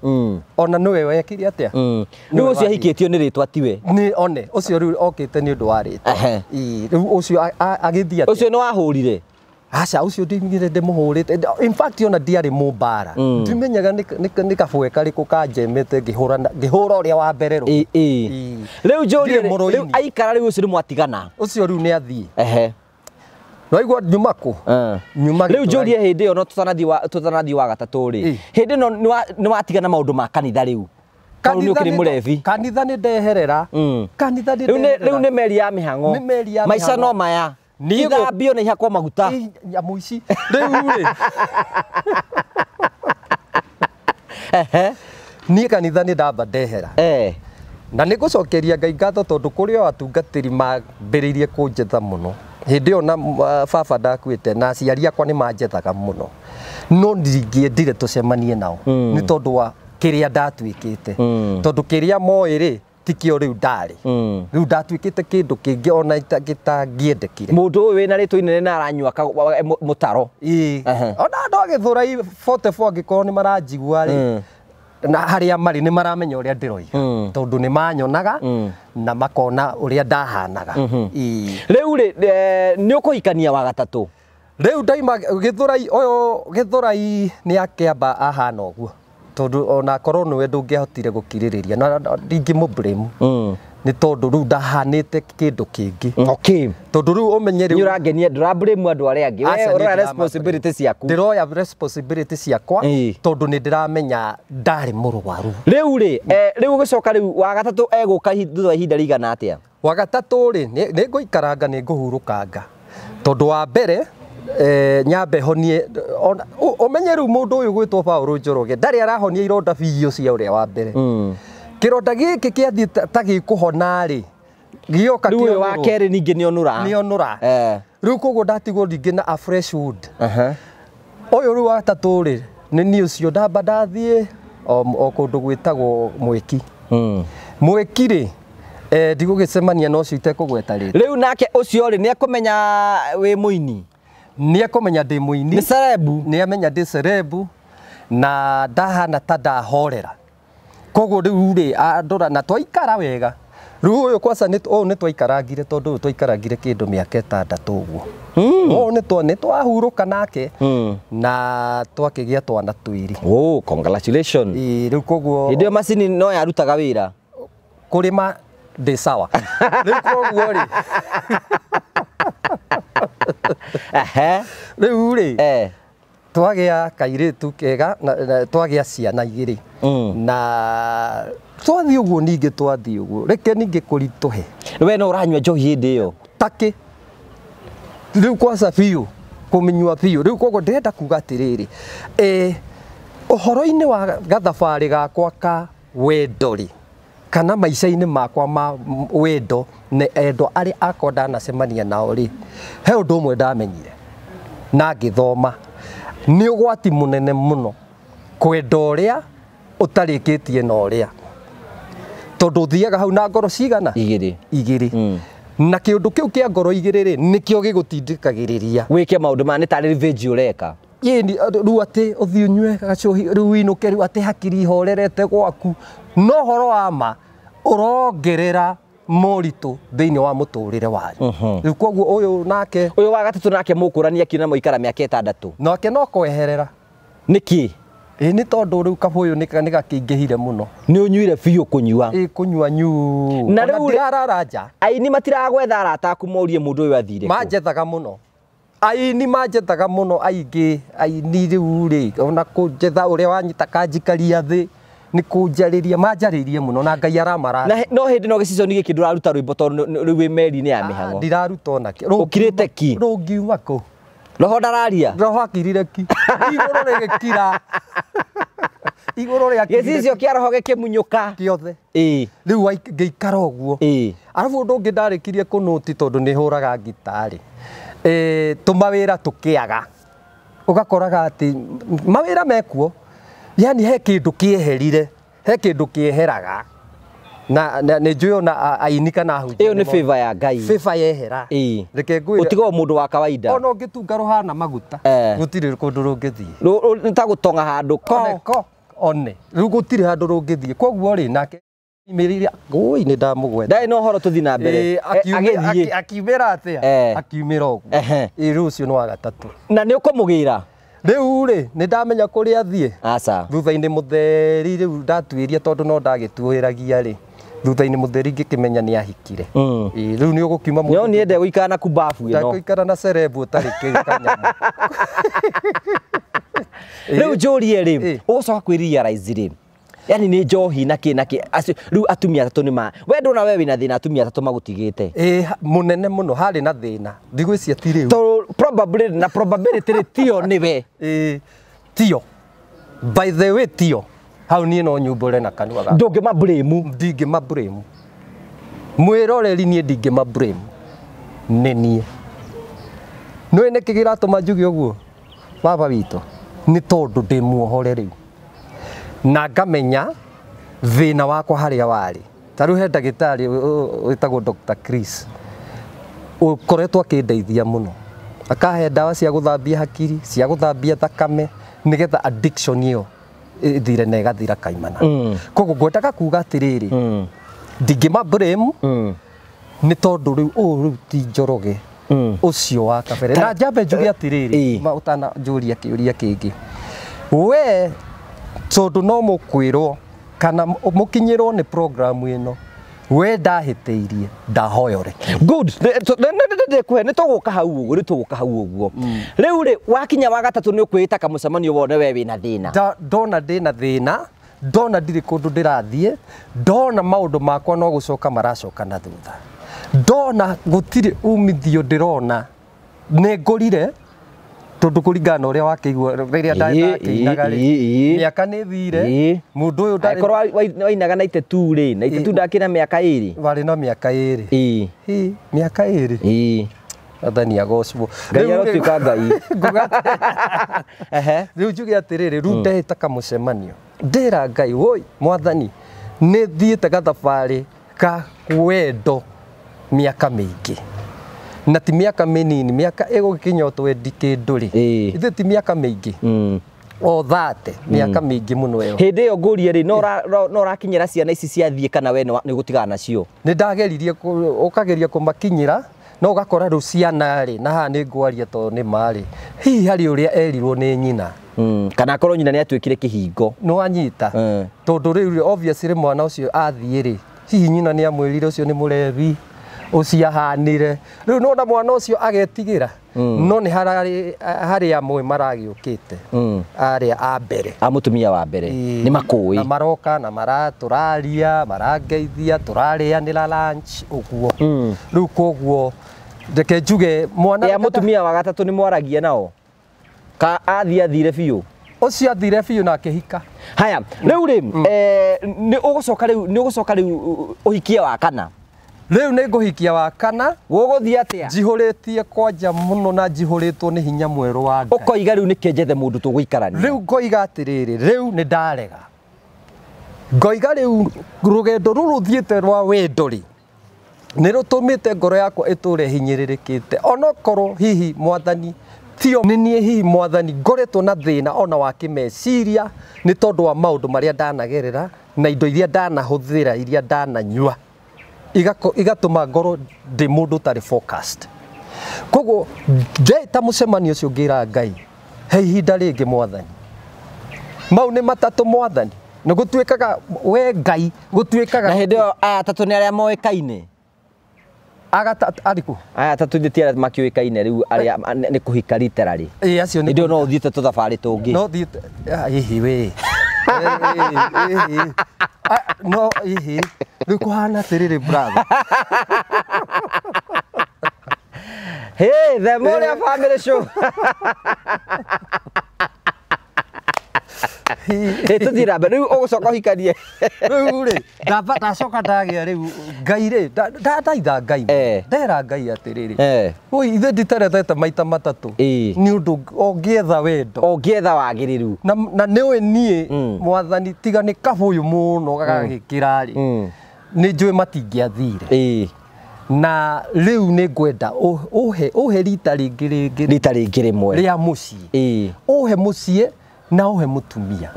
ona nĩwe wekire atĩa? Rĩu ũcio ahikĩtio nĩ rĩtwa tiwe. Nĩ one ũcio rĩu okĩte nĩ ũndũ wa rĩtwa. Rĩu ũcio agĩthiĩ atĩa? Ũcio nĩ wahũrire? Aca, ũcio ndimire ndĩmũhũrĩte. In fact ona ndiarĩ mũmbara. Ndimenyaga nĩ kabwe karĩkũ kanjemete ngĩhũra ũrĩa wa mbere rũ. Rĩu njũrie, rĩu aikara rĩu ũcio nĩ mwatigana? Ũcio rĩu nĩ athiĩ. Waigua nyuma kũ? Nyuma rĩu njũrie hĩndĩ ĩyo no tũtanathiĩ wa gatatũ rĩ. Hĩndĩ ĩno nĩ watigana maũndũ ma kanitha rĩu. Tondũ nĩ ũkĩrĩ mũrebi. Kanitha nĩ ndeherera. Kanitha nĩ ndeherera. Rĩu nĩ meri ya mĩhang'o. Nĩ meri ya mĩhang'o. Maica no maya. Ithambio na ihakwo maguta. Nyamũ ici. Rĩu rĩ. Niĩ kanitha nĩ ndamba ndehera. Na nĩ ngũcokeria Ngai ngatho tondũ kũrĩ o atungatĩri mambĩrĩirie kũnjetha mũno. Hĩndĩ ĩyo na baba ndakuĩte na aciari akwa nĩ manjethaga mũno. No ndingĩendire tũcemanie nao nĩ tondũ wa kĩrĩa ndatuĩkĩte. Tondũ kĩrĩa moĩ rĩ tikio rĩu ndarĩ. Rĩu ndatuĩkĩte kĩndũ kĩngĩ ona gĩtangĩendekire. Mũndũ ũyũ wĩna rĩtwa inene na aranyua mũtaro. Ona andũ a Gĩthũrai 44 angĩkorwo nĩ maranjigua rĩ, na harĩa marĩ nĩ maramenya ũrĩa ndĩroiga. Tondũ nĩ manyonaga na makona ũrĩa ndahanaga. Rĩu rĩ, nĩ ũkũhikania wa gatatũ? Rĩu ndaima Gĩthũrai, ũyũ Gĩthũrai nĩ akĩamba ahana ũguo. Tondũ ona korwo nĩwe ndũngĩahotire gũkirĩrĩria na ndingĩmũ blame. Nĩ tondũ rĩu ndahanĩte kĩndũ kĩngĩ. Okay. Tondũ rĩu ũmenye rĩu nĩ ũrangenia, ndũra blame andũ arĩa angĩ. We ũroya responsibility ciaku. Ndĩroya responsibility ciakwa tondũ nĩ ndĩramenya ndarĩ mũrwaru. Rĩu rĩ, rĩu ũgĩcoka rĩu wa gatatũ egũka thutha wa ihinda rĩigana atĩa? Wa gatatũ rĩ, nĩ ngũikaranga, nĩ ngũhurũkanga. Tondũ wa mbere nyambe honie, ũmenye rĩu mũndũ ũyũ gwĩtwo Paul Njoroge ndarĩ arahonia ironda biũ cia ũrĩa wa mbere. Kĩronda gĩkĩ kĩathiĩ ta gĩkũhona rĩ, gĩoka rĩu ũyũ wa kerĩ ningĩ nĩonũra. Nĩonũra. Rĩu koguo ndatigwo ningĩ na a fresh wound. Ũyũ rĩu wa gatatũ rĩ, nĩ niĩ ũcio ndamba ndathiĩ o kũndũ gwĩtagwo Mwĩki. Mwĩki rĩ, ndigũgĩcemania na ũcio itekũgweta rĩtwa. Rĩu nake ũcio rĩ, nĩekũmenya wĩ mũini? Nĩekũmenya ndĩ mũini. Nĩ cerebu. Nĩamenya ndĩ cerebu na ndahana ta ndahorera. Koguo rĩu rĩ, andora na twaikara wega. Rĩu ũyũ kwaca ũyũ nĩ twaikarangire tondũ ũyũ twaikarangire kĩndũ mĩaka ĩtandatũ ũguo. Ũyũ nĩ twahurũka nake na twakĩgĩa twana twĩrĩ. Oh, congratulations. Rĩu koguo hĩndĩ ĩyo macini no yarutaga wĩra. Kũrĩma ndĩ sawa. Rĩu koguo rĩ. Rĩu rĩ, twagĩa kairĩtu kega na twagĩa ciana igĩrĩ. Na twathiĩ ũguo ningĩ twathiĩ ũguo. Reke ningĩ kũritũhe. We no ũranyua njohi hĩndĩ ĩyo? Takĩ. Rĩu kwaca biũ, kũmĩnyua biũ. Rĩu koguo ndĩrenda kuga atĩrĩrĩ, ũhoro-inĩ wa gathabarĩ gakwa ka wendo rĩ, kana maica-inĩ makwa ma wendo na endwa arĩa akwa ndanacemania nao rĩ, he ũndũ ũmwe ndamenyire na ngĩthoma. Nĩ ũgwati mũnene mũno kwenda ũrĩa ũtarĩkĩtie na ũrĩa. Tondũ ũthiaga hau na ngoro cigana? Igĩrĩ. Igĩrĩ. Na kĩũndũ kĩu kĩa ngoro igĩrĩ rĩ, nĩkĩo gĩgũtindĩkagĩrĩria wĩke maũndũ maya, nĩ tarĩ revenge ũreka. Ĩni rĩu atĩ ũthiĩ ũnyue gacohi rĩu ũinũke rĩu atĩ hakiri ihorerete gwaku, no ũhoro wa ma ũrongerera moritũ thĩinĩ wa mũtũrĩre wanyu. Rĩu koguo ũyũ nake, ũyũ wa gatatũ nake mũkũrania kiuna mũikara mĩaka ĩtandatũ. Nake no kweherera. Nĩkĩ? Ĩ nĩ tondũ rĩu kabũyũ nĩ gakĩingĩhire mũno. Nĩ ũnyuire biũ kũnyua? Ĩ kũnyua nyu. Na rĩu ndirarara nja. Aini matiragwetha arata aku morie mũndũ ũyũ athire kũ? Manjethaga mũno. Aini manjethaga mũno aingĩ. Aini rĩu rĩ, ona kũnjetha ũrĩa wanyita kanjikaria thĩ nĩ kũnjarĩria, manjarĩirie mũno na Ngai aramara. Na no hĩndĩ no gĩcicio gĩkĩ ndũraruta rwĩmbo tondũ rĩu wĩ meri-inĩ ya mĩhang'o. Ndiraruta onakĩ. Ũkirĩte ki? Rũngiuma kũ? Roho ndararia? Roho akirire ki. Igũrũ rĩgĩkira. Igũrũ rĩakirire. Gĩcicio kĩa roho gĩkĩmunyũka. Kĩothe. Ĩĩ. Rĩu ngĩikara ũguo. Ĩĩ. Arabu ũndũ ũngĩ ndarĩkirie kũnũti tondũ nĩ hũraga ngitarĩ. Tũmawĩra tũkĩaga. Ũgakoraga atĩ mawĩra mekuo. Yani he kĩndũ kĩeherire, he kĩndũ kĩeheraga. Na nĩ njũĩ ona aini kana ahunjia. Ĩyo nĩ favor ya Ngai. Favor yehera. Reke ngwĩre. Ũtigwo mũndũ wa kawaida. Ona ũngĩtunga rũhana maguta. Gũtirĩ kũndũ rũngĩthiĩ. Nĩ ta gũtonga handũ ko. Ko. One. Rĩu gũtirĩ handũ rũngĩthiĩ. Koguo rĩ nake imĩrĩria ngũi nĩ ndamũgweta. Ndarĩ na ũhoro tũthiĩ na mbere. Agĩthiĩ. Akiumĩra atĩa? Akiumĩra ũguo. Rĩu ũcio nĩ wa gatatũ. Na nĩ ũkũmũgĩra? Rĩu rĩ nĩ ndamenya kũrĩa athiĩ. Aca. Thutha-inĩ mũtheri rĩu ndatuĩria tondũ no ndagĩtuĩragia rĩ. Thutha-inĩ mũtheri ngĩkĩmenya nĩ ahikire. Rĩu nĩ ũgũkiuma mũndũ. No niende gũikara na kubabu ĩno. Ndagũikara na cerebu ũtarĩ kanyamũ. Rĩu njũrie rĩ, ũgũcoka kwĩ-realize rĩ. Yani nĩ njohi na kĩ na kĩ. Acio rĩu atumia atatũ nĩ ma. We ndona we wĩna thĩna atumia atatũ magũtigĩte. Mũnene mũno harĩ na thĩna. Ndigwĩciria ti rĩu. Tondũ probably na probability rĩ tio nĩwe. Tio. By the way tio. Hau niĩ no nyumbũre na kanua gakwa. Ndũngĩma blame. Ndingĩma blame. Mwĩroreri niĩ ndingĩma blame. Nĩ niĩ. Nĩũĩ nĩkĩ kĩratũma njuge ũguo? Baba witũ. Nĩ tondũ ndĩ muohore rĩu. Na ngamenya thĩna wakwa harĩa warĩ. Ta rĩu he ndagĩtarĩ wĩtagwo Dr. Chris ũkoretwo akĩndeithia mũno. Akahe ndawa cia gũthambia hakiri, cia gũthambia thakame nĩgetha addiction ĩyo ĩthire na ĩgathira kaimana. Koguo ngwendaga kuga atĩrĩrĩ, ndingĩma blame nĩ tondũ rĩu ũyũ rĩu ti Njoroge ũcio wa kabere. Na njambe njuge atĩrĩrĩ, ũtananjũria kĩũria kĩngĩ. We tondũ no mũkwĩrwo kana mũkinyĩrwo nĩ programu ĩno, we ndahĩtĩirie ndahoya ũreke. Good. Nĩ tũgũka hau ũguo, nĩ tũgũka hau ũguo. Rĩu rĩ wakinya wa gatatũ nĩ ũkwĩĩta kamũcemanio wone we wĩna thĩna. Ndona ndĩna thĩna, ndona ndirĩ kũndũ ndĩrathiĩ, ndona maũndũ makwa no gũcoka maracoka na thutha. Ndona gũtirĩ umithio ndĩrona, nĩ ngũrire tondũ kũringana na ũrĩa wakĩigua rĩrĩa ndakĩinaga rĩ, mĩaka nĩ ĩthire, mũndũ ũyũ ndarĩ. Angĩkorwo wainaga 92 rĩ, 92 ndakĩna mĩaka ĩrĩ. Warĩ na mĩaka ĩrĩ. Mĩaka ĩrĩ. Athani agocwo. Ngai arotuĩka Ngai. Rĩu njuge atĩrĩrĩ, rĩu ndehĩta kamũcemanio. Ndĩra Ngai, woi mwathani, nĩ thiĩte gathabarĩ ka wendo mĩaka mĩingĩ. Na ti mĩaka mĩnini, mĩaka ĩgũgĩkinya twendi kĩndũ rĩ. Ithuĩ ti mĩaka mĩingĩ. O thate, mĩaka mĩingĩ mũno ĩyo. Hĩndĩ ĩyo ngũrie rĩ, no ũrakinyĩra ciana ici ciathiĩ kana we nĩ ũgũtigana nacio? Nĩ ndageririe ũkageria kũmakinyĩra, no ũgakora rĩu ciana rĩ, na haha nĩ ngwaria tondũ nĩ ma rĩ, hihi harĩ ũrĩa erirwo nĩ nyina. Kana akorwo nyina nĩ atuĩkire kĩhingo. Nĩ wanyita. Tondũ rĩu obviously mwana ũcio athiĩ rĩ, hihi nyina nĩ amwĩrire ũcio nĩ mũrebi. Ũcio ahanire. Rĩu nona mwana ũcio agetigĩra. No nĩ harĩ amwe maragĩũkĩte. Arĩa a mbere. A mũtumia wa mbere. Nĩ makũĩ. Na maroka na maratũraria, marangeithia, tũrarĩanĩra lunch ũguo. Rĩu koguo reke njuge mwana ya mũtumia wa gatatũ nĩ mwaragia nao. Ka athiĩ athire biũ. Ũcio athire biũ na akĩhika. Haya, rĩu rĩ, nĩ ũgũcoka rĩu, nĩ ũgũcoka rĩu ũhikie wa kana. Rĩu nĩ ngũhikia wa kana. Gũgũthiĩ atĩa? Njihũrĩtie kwanja mũno na njihũrĩtwo nĩ hinya mwerũ wa Ngai. Ũkoiga rĩu nĩkĩ njethe mũndũ tũgũikarania? Rĩu ngoiga atĩrĩrĩ, rĩu nĩ ndarega. Ngoiga rĩu rũgendo rũrũ thiĩte rwa wendo rĩ, nĩ rũtũmĩte ngoro yakwa ĩtũre hinyĩrĩrĩkĩte. Onokorwo hihi mwathani tio nĩ niĩ hihi mwathani ngoretwo na thĩna ona wa kĩmeciria nĩ tondũ wa maũndũ marĩa ndanagerera na indo iria ndanahũthĩra iria ndananyua. Igatũma ngoro ndĩ mũndũ ũtarĩ focused. Koguo ndeta mũcemanio ũcio ngĩra Ngai, he ihinda rĩngĩ mwathani. Mau nĩ matatũ mwathani. Nĩ gũtuĩkaga we Ngai, gũtuĩkaga. Na hĩndĩ ĩyo aya atatũ nĩ arĩa moĩkaine. Arĩkũ? Aya atatũ ithuĩ ti arĩa makĩũĩkaine rĩu arĩa nĩ kũhika literally. Ĩĩ acio nĩ. Hĩndĩ ĩyo no ũthiĩte tũthabarĩ tũngĩ. No thiĩte, hihi we. No hihi. Rĩu kũhana atĩrĩrĩ brother. Hey, the Moria Family Show. Tũthiĩ na mbere. Rĩu ũgũcoka ũhikanie. Rĩu rĩ, ndacoka ndagĩa rĩu Ngai rĩ, ndathaitha Ngai. Ndera Ngai atĩrĩrĩ. Oi, ithe nditerethete maita matatũ. Nĩ ũndũ ũngĩetha wendo. Ũngĩetha wagĩrĩru. Na nĩũĩ niĩ mwathani tiga nĩ kabũyũ mũno gagagĩkĩra rĩ. Nĩ njũĩ matingĩathire. Na rĩu nĩ ngwenda ũhe rita rĩngĩ rĩngĩ. Rita rĩngĩ rĩmwe. Rĩa mũciĩ. Ũhe mũciĩ na ũhe mũtumia.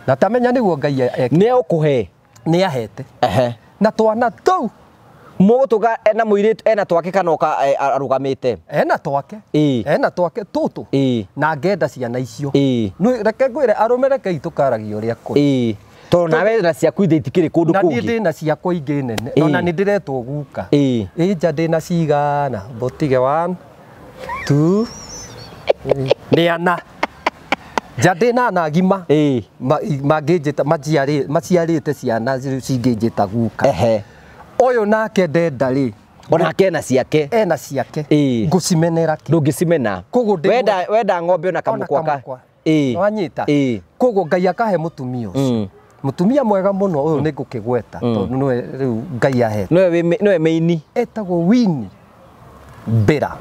Na tamenya nĩguo Ngai nĩ ũkũhe. Nĩ ahete. Na twana tũu. Mũgũtũga ena mũirĩtu ena twake kana oka arũgamĩte. Ena twake. Ena twake tũtũ. Na ngenda ciana icio. Reke ngwĩre arũme reke itũkaragia ũrĩa kũrĩ. Tondũ nawe na ciaku ithe itikĩrĩ kũndũ kũngĩ. Na niĩ ndĩna ciakwa ingĩ nene. Ona nĩ ndĩretwo guka. Ĩ nja ndĩna cigana. Mbũtige 1 2 nĩ ana. Nja ndĩna ana agima. Mangĩnjĩta maciarĩte ciana cingĩnjĩta guka. Ũyũ nake ndenda rĩ. Onake ena ciake. Ena ciake. Ngũcimenera kĩ. Ndũngĩcimena. Wenda ng'ombe ona kamũkwa ka. Wanyita. Koguo Ngai akahe mũtumia ũcio. Mũtumia mwega mũno ũyũ nĩ ngũkĩgweta tondũ nĩwe rĩu Ngai ahete. Nĩwe meini. Etagwo Winnie Mbĩra.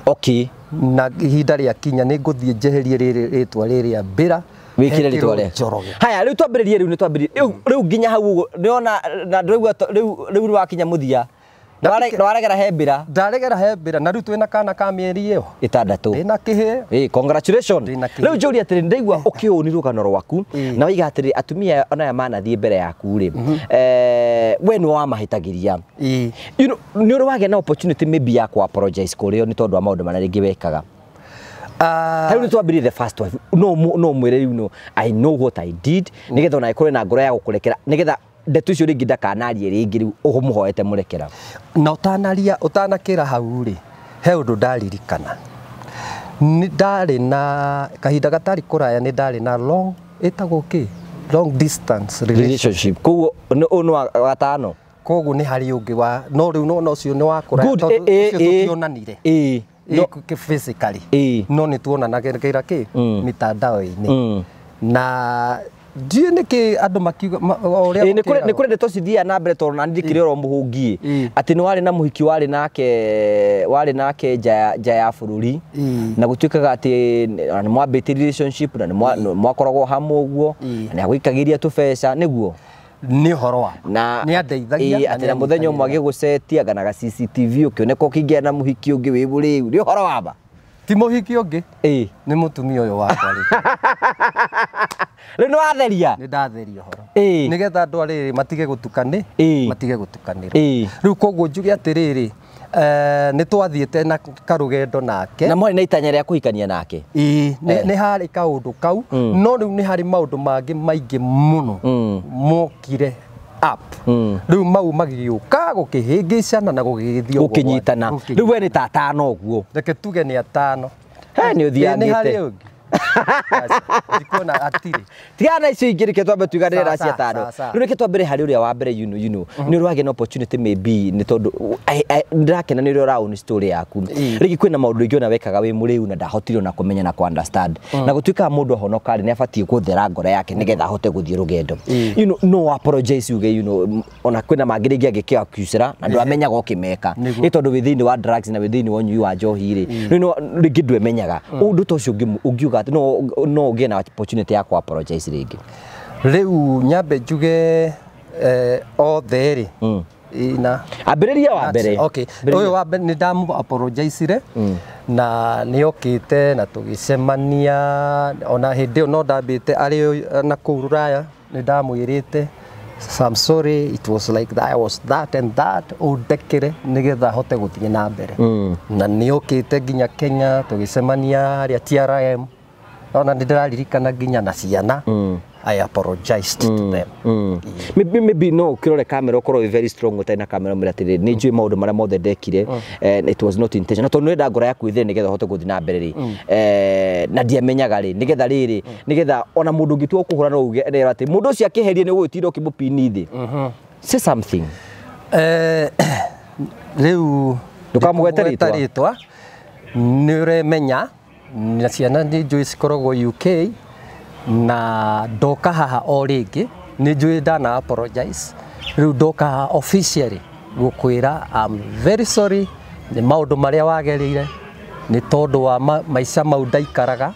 Okay. Na ihinda rĩa kinya nĩ ngũthiĩ njeherie rĩrĩ rĩtwa rĩrĩa Mbĩra. Wĩkĩre rĩtwa rĩa Njoroge. Haya rĩu twambĩrĩrie rĩu nĩ twambĩrĩrie. Rĩu nginya hau ũguo nĩona na ndĩraigua rĩu nĩwakinya mũthia. Nĩwaregera he Mbĩra. Ndaregera he Mbĩra na rĩu twĩna kana ka mĩeri ĩyo 6. Ndĩna kĩhĩĩ. Congratulations. Rĩu njũrie atĩrĩ ndaigua ũkĩũni rũgano rwaku na waiga atĩrĩ atumia ona aya manathiĩ mbere yaku rĩ we nĩ wamahĩtagĩria. You know nĩ ũrĩ wagĩa na opportunity maybe ya ku apologize kũrĩ o nĩ tondũ wa maũndũ marĩa rĩngĩ wekaga. Rĩu nĩ twambĩrĩrie the first wife no mwĩre rĩu no I know what I did nĩgetha ona ĩkorwo na ngoro ya gũkũrekera nĩgetha ndeto icio rĩngĩ ndakanarie rĩngĩ rĩu ũmũhoete mũrekera. Na ũtanaria ũtanakĩra hau rĩ he ũndũ ndaririkana. Nĩ ndarĩ na kahinda gatarĩ kũraya nĩ ndarĩ na long ĩtagwo kĩ long distance relationship. Koguo ũyũ nĩ wa gatano. Koguo nĩ harĩ ũngĩ wa no rĩu no ũcio nĩ wa kũraya tondũ ũcio tũtionanire. No physically. No nĩ tuonanagĩra kĩ mitandao-inĩ. Na ndiũĩ nĩkĩ andũ makiuga ũrĩa nĩ kũrĩ ndeto cithiaga na mbere tondũ nani ndikĩrĩ oro mũhũngi atĩ nĩ warĩ na mũhiki warĩ nake nja ya bũrũri na gũtuĩkaga atĩ nĩ mwambĩtie relationship na nĩ mwakoragwo hamwe ũguo na nĩ agũikagĩria tũbeca nĩguo nĩ ũhoro wa na nĩ andeithagia atĩ na mũthenya ũmwe agĩgũcetia kana ga CCTV ũkĩoneka ũkĩingĩra na mũhiki ũngĩ wĩ mũrĩu nĩ ũhoro wa ma. Ti mũhiki ũngĩ nĩ mũtumia ũyũ wakwa rĩ. Rĩu nĩ watheria. Nĩ ndatheria ũhoro. Nĩgetha andũ arĩrĩ matige gũtukane matige gũtukanĩra. Rĩu koguo njuge atĩrĩrĩ nĩ twathiĩte na karũgendo nake. Na mwarĩ na itanya rĩa kũhikania nake. Nĩ harĩ kaũndũ kau no rĩu nĩ harĩ maũndũ mangĩ maingĩ mũno mokire up. Rĩu mau magĩũka gũkĩhĩngĩcana na gũgĩgĩthiĩ ũguo. Gũkĩnyitana. Rĩu we nĩ ta atano ũguo. Reke tuge nĩ atano. He nĩ ũthiangĩte. Ndikuona atirĩ. Tigana na icio ingĩ reke twambe tuiganĩre na cia atano. Rĩu reke twambĩre harĩ ũrĩa wa mbere you know. Nĩ ũrĩ wagĩa na opportunity maybe nĩ tondũ ndĩrakena nĩ ũrĩa ũraown story yaku. Rĩngĩ kwĩna maũndũ ingĩ ona wekaga wĩ mũrĩu na ndahotire ona kũmenya na kũ understand. Na gũtuĩkaga mũndũ ahonoka rĩ nĩ abatiĩ gũthera ngoro yake nĩgetha ahote gũthiĩ rũgendo. You know no apologize uge you know ona kwĩna mangĩ rĩngĩ angĩkĩ accusera na ndwamenyaga ũkĩmeka. Nĩ tondũ wĩ thĩinĩ wa drugs na wĩ thĩinĩ wa ũnyui wa njohi rĩ. Rĩu rĩngĩ ndwemenyaga. Ũndũ ta ũcio ũngiuga no ũgĩe na opportunity ya ku apologize rĩngĩ. Rĩu nyambe njuge othe rĩ ina ambĩrĩria wa mbere. Okay. Ũyũ wa mbere nĩ ndamu apologize na nĩ okĩte na tũgĩcemania ona hĩndĩ ĩyo no ndambĩte arĩ na kũu Rũraya nĩ ndamwĩrĩte I'm sorry it was like that I was that and that ũndekere nĩgetha hote gũthiĩ na mbere. Na nĩ okĩte nginya Kenya tũgĩcemania harĩa TRM ona nĩ ndĩraririkana nginya na ciana. I apologized to them. Maybe no ukirore kamera ukorwo very strong utarĩ na kamera mwĩre atĩrĩrĩ nĩ njũĩ maũndũ marĩa mothe ndekire it was not intentional tondũ nĩwenda ngoro yaku ĩthere nĩgetha ũhote gũthiĩ na mbere rĩ na ndiamenyaga rĩ nĩgetha rĩrĩ nĩgetha ona mũndũ ũngĩtua kũhũra no uge atĩ mũndũ ũcio akĩherie nĩ ũgũgĩtinda ũkĩmũpini thĩ. Say something. Rĩu ndũkamũgwete rĩtwa nĩ ũremenya na ciana nĩ njũĩ cikoragwo UK na ndoka haha o rĩngĩ nĩ njũĩ ndana apologize rĩu ndoka haha officially gũkwĩra I'm very sorry nĩ maũndũ marĩa wagereire nĩ tondũ wa maica mau ndaikaraga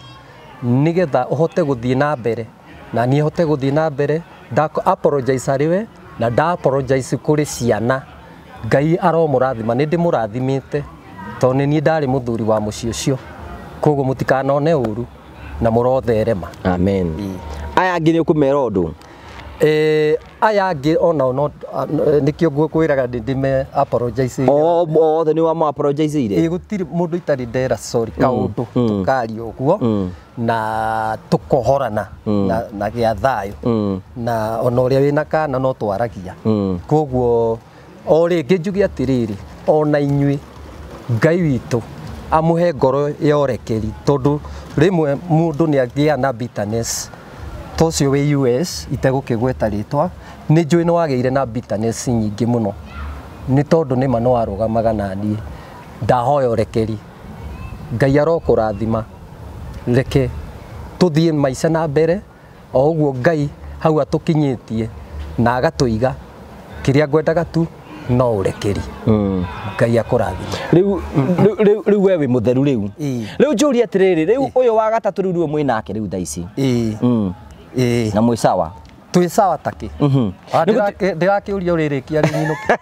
nĩgetha ũhote gũthiĩ na mbere na niĩ hote gũthiĩ na mbere nda apologize harĩ we Na nda apologize kũrĩ ciana. Ngai aromũrathima, nĩ ndĩmũrathimĩte tondũ nĩ niĩ ndarĩ mũthuri wa mũciĩ ũcio, koguo mũtikanone ũru na mũrotherema. Amen. Aya angĩ nĩ ũkũmera ũndũ? Aya angĩ onao no nĩkĩo ngũkwĩraga ndĩme apologize. Othe nĩ wama apologize ire? Ĩ, gũtirĩ mũndũ itarĩ ndera sorry kaũndũ, tũkaria ũguo na tũkohorana na gĩa thayũ, na ona ũrĩa wĩna kana no twaragia. Koguo o rĩngĩ njuge atĩrĩrĩ, ona inyuĩ Ngai witũ amũhe ngoro ya ũrekeri, tondũ rĩmwe mũndũ nĩ agĩa na bitterness. Ta ũcio wĩ US itegũkĩgweta rĩtwa, nĩ njũĩ nĩ wagĩire na bitterness nyingĩ mũno, nĩ tondũ nĩma nĩ warũgamaga na niĩ. Ndahoya ũrekeri, Ngai arokũrathima, reke tũthiĩ maica na mbere o ũguo Ngai hau atũkinyĩtie na agatũiga. Kĩrĩa ngwendaga tu no ũrekeri. Ngai akũrathime. Rĩu we wĩ mũtheru rĩu. Rĩu njũrie atĩrĩrĩ, rĩu ũyũ wa gatatũ rĩu nĩwe mwĩ nake rĩu thaa ici? Ĩĩ. Ĩĩ. Na mwĩ sawa? Twĩ sawa takĩ. Ndĩrakĩũria ũrĩrĩkia rĩ nyinũke.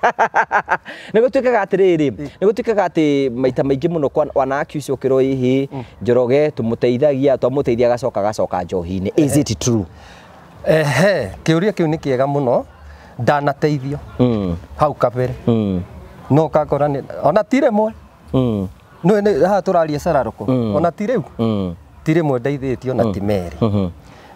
Nĩ gũtuĩkaga atĩrĩrĩ, nĩ gũtuĩkaga atĩ maita maingĩ mũno wanake ũcio ũkĩrwo ĩhĩ Njoroge tũmũteithagia, twamũteithia agacoka njohi-inĩ. Is it true? Ehe, kĩũria kĩu nĩ kĩega mũno. Ndanateithio hau kabere, no ũgakora ona ti rĩmwe, nĩ haha tũraria cararũkũ, ona ti rĩu, ti rĩmwe ndeithĩtio na ti merĩ.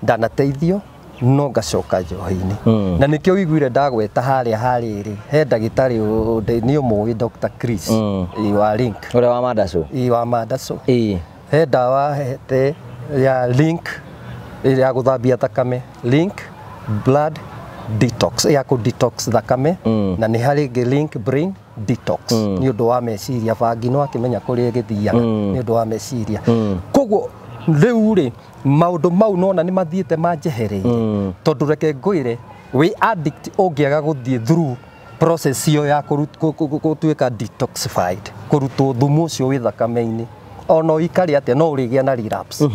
Ndanateithio no ngacoka njohi-inĩ, na nĩkĩo ũiguire ndagweta harĩa harĩrĩ he ndagĩtarĩ nĩ ũmũĩ, Dr. Chris wa Link. Ũrĩa wa Mandaco? Ĩ, wa Mandaco. He ndawa hete ya Link ya gũthambia thakame, Link Blood Detox, ya kũ detox thakame, na nĩ harĩ ĩngĩ Link Brain Detox nĩ ũndũ wa meciria. Bangi no akĩmenya kũrĩa ĩgĩthiaga nĩ ũndũ wa meciria. Koguo rĩu rĩ, maũndũ mau nona nĩ mathiĩte manjehereire, tondũ reke ngwĩre, wĩ addict ũngĩaga gũthiĩ through process ĩyo ya gũtuĩka detoxified, kũrutwo thumu ũcio wĩ thakame-inĩ, ona ũikare atĩa no ũrĩgĩa na relapse.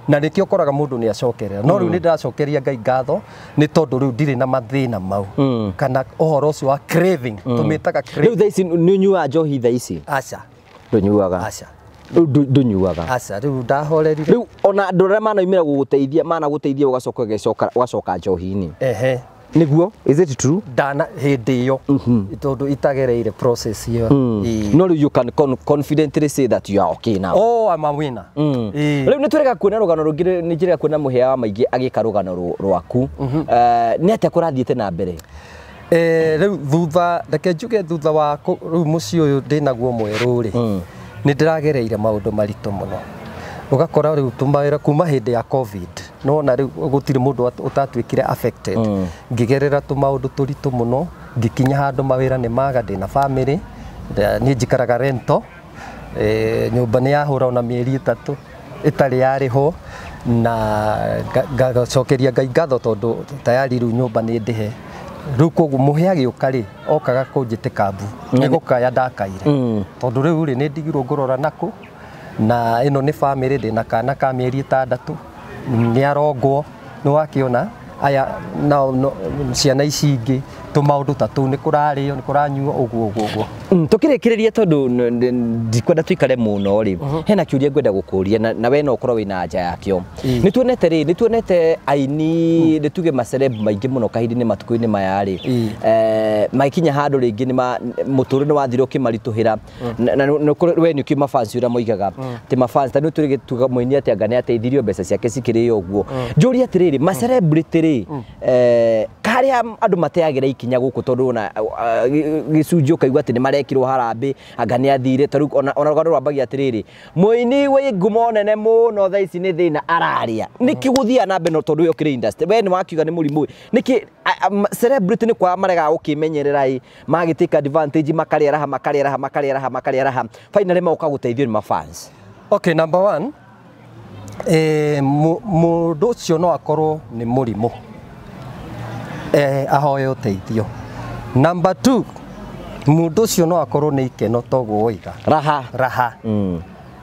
Na nĩkĩo ũkoraga mũndũ nĩ acokerera. No rĩu nĩ ndĩracokeria Ngai ngatho nĩ tondũ rĩu ndirĩ na mathĩna mau kana ũhoro ũcio wa craving, tũmĩtaga craving. Rĩu thaa ici nĩ ũnyuaga njohi thaa ici? Aca. Ndũnyuaga? Aca. Rĩu ndũnyuaga? Aca, rĩu ndahorerire. Rĩu ona andũ arĩa manaumĩra gũgũteithia, managũteithia ũgacoka ũgacoka njohi-inĩ. Ehe. Nĩguo? Is it true? Ndana hĩndĩ ĩyo, tondũ itagereire process ĩyo. No rĩu you can confidently say that you are okay now. Oh, I'm a winner. Rĩu nĩ tũrega kuona rũgano rũngĩ, nĩ njĩrega kuona mũhĩa wa maingĩ agĩka rũgano rwaku. Nĩ atĩa kũrathiĩte na mbere? Rĩu thutha, reke njuge thutha wa rĩu mũciĩ ũyũ ndĩnaguo mwerũ rĩ, nĩ ndĩragereire maũndũ maritũ mũno. Ũgakora rĩu tũmawĩra kuma hĩndĩ ya COVID, nĩwona rĩu gũtirĩ mũndũ ũtatuĩkire affected. Ngĩgerera tũmaũndũ tũritũ mũno, ngĩkinya handũ mawĩra nĩ maga, ndĩna family, niĩ njikaraga rento, nyũmba nĩ yahũra ona mĩeri 3 ĩtarĩ yarĩhwo, na ngacokeria Ngai ngatho tondũ tayari rĩu nyũmba nĩ ndĩhe. Rĩu koguo mũhĩa agĩũka rĩ, okaga kũnjĩtĩka mbu, nĩ gũkaya ndakaire, tondũ rĩu rĩ nĩ ndigirwo ngũrora nakũ, na ĩno nĩ family, ndĩna kana ka mĩeri 6, nĩ arongwo, nĩ wakĩona aya nao ciana ici ingĩ, tũmaũndũ ta tũu, nĩ kũrarĩo, nĩ kũranyuo, ũguo ũguo ũguo. Tũkĩrĩkĩrĩria tondũ ndikwenda tũikare mũno rĩ, hena kĩũria ngwenda gũkũria na we no ũkorwo wĩna anja yakĩo. Nĩ tuonete rĩ, nĩ tuonete aini, nĩ tuge maceleb maingĩ mũno kahinda-inĩ matukũ-inĩ maya rĩ, magĩkinya handũ rĩngĩ nĩ mũtũrĩre nĩ wathire ũkĩmaritũhĩra, na we nĩ ũkĩũĩ mafans ũrĩa moigaga atĩ mafans, ta nĩ tũrĩ tuga mũini atĩ anga nĩ ateithirio mbeca ciake cikĩrĩo ũguo. Njũrie atĩrĩrĩ, macelebrity rĩ, karĩa andũ mateagĩra ikinya gũkũ, tondũ ona gĩcunjĩ ũkaigua atĩ nĩ marekirwo harambĩ, anga nĩ athire, ta rĩu ona rũgano rwambagia atĩrĩrĩ, mũini wĩ ngumo nene mũno thaa ici nĩ thĩna ararĩa, nĩkĩ gũthiaga na mbere tondũ we ũkĩrĩ industry, we nĩ wakiuga nĩ mũrimũ, nĩkĩ celebrity nĩ kwaga maregaga gũkĩmenyerera ĩ, magĩtake advantage, makarĩa raha, makarĩa raha, makarĩa raha, makarĩa raha, finally magoka gũteithio nĩ mafans? Okay, number one, mũndũ ũcio no akorwo nĩ mũrimũ, ahoe ũteithio. Number two, mũndũ ũcio no akorwo nĩ ikeno toguo woiga. Raha. Raha.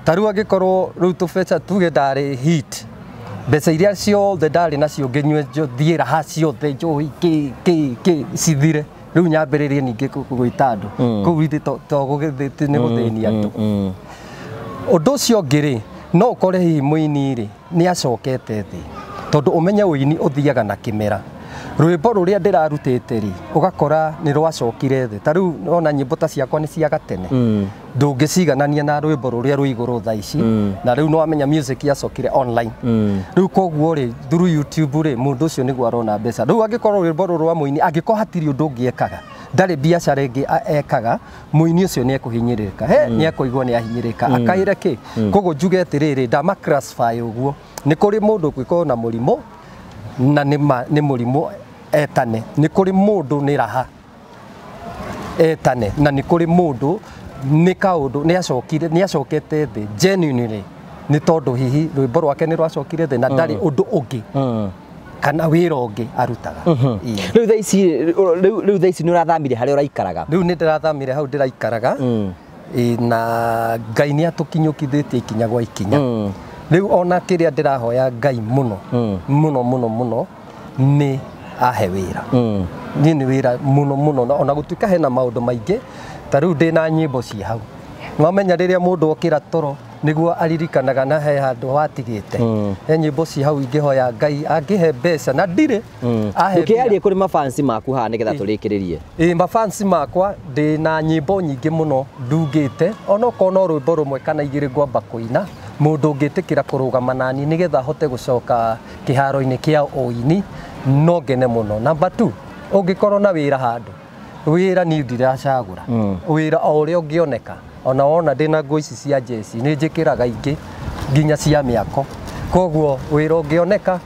Ta rĩu angĩkorwo rĩu tũbeca tuge ndarĩ hit, Mbeca iria ciothe ndarĩ nacio ngĩnyue thiĩ raha ciothe njohi kĩ kĩ kĩ cithire. Rĩu nyambĩrĩrie ningĩ gwĩta andũ. Kũu ithe to gũgĩthĩ nĩ gũthĩnia andũ. Ũndũ ũcio ũngĩ rĩ, no ũkore hihi mũini rĩ nĩ acokete thĩ, tondũ ũmenye ũini ũthiaga na kĩmera. Rwĩmbo rũrĩa ndĩrarutĩte rĩ, ũgakora nĩ rwacokire thĩ. Ta rĩu ona nyĩmbo ta ciakwa nĩ cia gatene, ndũngĩciganania na rwĩmbo rũrĩa rwĩ igũrũ thaa ici. Na rĩu nĩwamenya music yacokire online. Rĩu koguo rĩ, through YouTube rĩ, mũndũ ũcio nĩguo arona mbeca. Rĩu angĩkorwo rwĩmbo rũrũ rwa mũini, angĩkorwo hatirĩ ũndũ ũngĩ ekaga, ndarĩ biacara ĩngĩ ekaga, mũini ũcio nĩ ekũhinyĩrĩrĩka. He nĩ ekũigua nĩ ahinyĩrĩrĩka, akaĩre kĩ. Koguo njuge atĩrĩrĩ, ndama classify ũguo. Nĩ kũrĩ mũndũ ũngĩkorwo na mũrimũ na nĩ mũrimũ etane, nĩ kũrĩ mũndũ nĩ raha etane, na nĩ kũrĩ mũndũ nĩ kaũndũ nĩ acokire, nĩ acokete thĩ genuinely nĩ tondũ hihi rwĩmbo rwake nĩ rwacokire thĩ na ndarĩ ũndũ ũngĩ kana wĩra ũngĩ arutaga. Rĩu thaa ici, rĩu thaa ici nĩ ũrathamire harĩa ũraikaraga? Rĩu nĩ ndĩrathamire hau ndĩraikaraga, na Ngai nĩ atũkinyũkithĩtie ikinya gwa ikinya. Rĩu ona kĩrĩa ndĩrahoya Ngai mũno mũno mũno mũno nĩ ahe wĩra. Niĩ nĩ wĩra mũno mũno, ona gũtuĩka hena maũndũ maingĩ. Ta rĩu ndĩna nyĩmbo ciĩ hau. Nĩwamenya rĩrĩa mũndũ okĩra toro nĩguo aririkanaga na he handũ watigĩte. He nyĩmbo ciĩ hau ingĩhoya Ngai angĩhe mbeca na ndirĩ ahe. Ndũkĩarie kũrĩ mafansi maku haha nĩgetha tũrĩkĩrĩrie. Ĩ mafansi makwa, ndĩna nyĩmbo nyingĩ mũno ndungĩte, onokorwo no rwĩmbo rũmwe kana igĩrĩ ngwamba kũina. Mũndũ ũngĩtĩkĩra kũrũgama nani nĩgetha ahote gũcoka kĩharo-inĩ kĩa ũini, no ngene mũno. Number 2, ũngĩkorwo na wĩra handũ, wĩra niĩ ndiracagũra. Wĩra o ũrĩa ũngĩoneka. Ona wona ndĩna nguo ici cia jeshi, nĩ njĩkĩraga ingĩ nginya cia mĩako. Koguo wĩra ũngĩoneka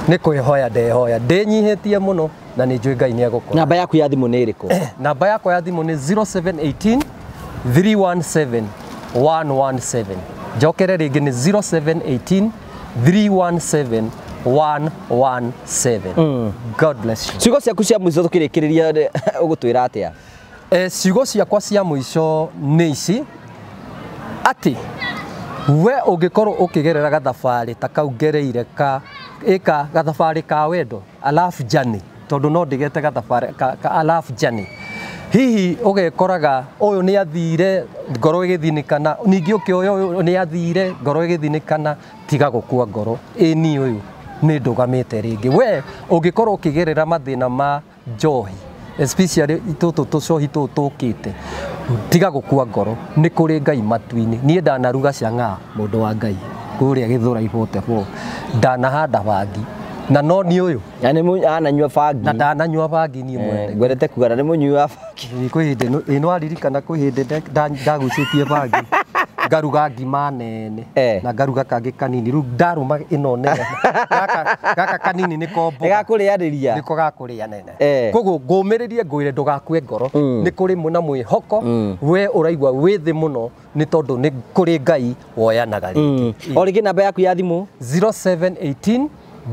nĩ kwĩhoya ndehoya, ndĩnyihĩtie mũno na nĩ njũĩ Ngai nĩ egũkora. Namba yaku ya thimũ nĩ ĩrĩkũ? Namba yakwa ya thimũ nĩ 0718 317 117. Njokere rĩngĩ nĩ 0718 317 117. God bless you. Ciugo ciaku cia mũico tũkĩrĩkĩrĩria ũgũtwĩra atĩa? Ciugo ciakwa cia mũico nĩ ici, atĩ we ũngĩkorwo ũkĩgerera gathabarĩ ta kau ngereire ka ĩka gathabarĩ ka wendo, a love journey, tondũ no ndĩgete gathabarĩ ka a love journey, hihi ũgekoraga ũyũ nĩ athire ngoro ĩgĩthinĩkana, ningĩ ũkĩoya ũyũ nĩ athire ngoro ĩgĩthinĩkana, tiga gũkua ngoro. Ĩni ũyũ nĩ ndũgamĩte rĩngĩ. We ũngĩkorwo ũkĩgerera mathĩna ma njohi, especially tũtũ tũcohi tũtũ tũkĩte, tiga gũkua ngoro, nĩ kũrĩ Ngai matu-inĩ. Niĩ ndanaruga cang'aa, mũndũ wa Ngai, kũrĩa Gĩthũrai 44, ndanahanda bangi na no niĩ ũyũ Na nĩ ananyua bangi. Na ndananyua bangi niĩ mwene. Ngwendete kuga na nĩ mũnyui wa bangi. Kwĩ hĩndĩ ĩ nĩwaririkana kwĩ hĩndĩ ndagucĩtie bangi ngaruga ngima nene na ngaruga kangĩ kanini, rĩu ndarũma ĩno nene, gaka kanini nĩko mboga. Nĩgakũrĩanĩria. Nĩko gakũrĩa nene. Koguo ngũmĩrĩrie ngwĩre ndũgakue ngoro, nĩ kũrĩ na mwĩhoko. We ũraigua wĩ thĩ mũno nĩ tondũ nĩ kũrĩ Ngai woyanaga rĩngĩ. O rĩngĩ namba yaku ya thimũ? 0718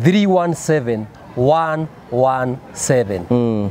317 117.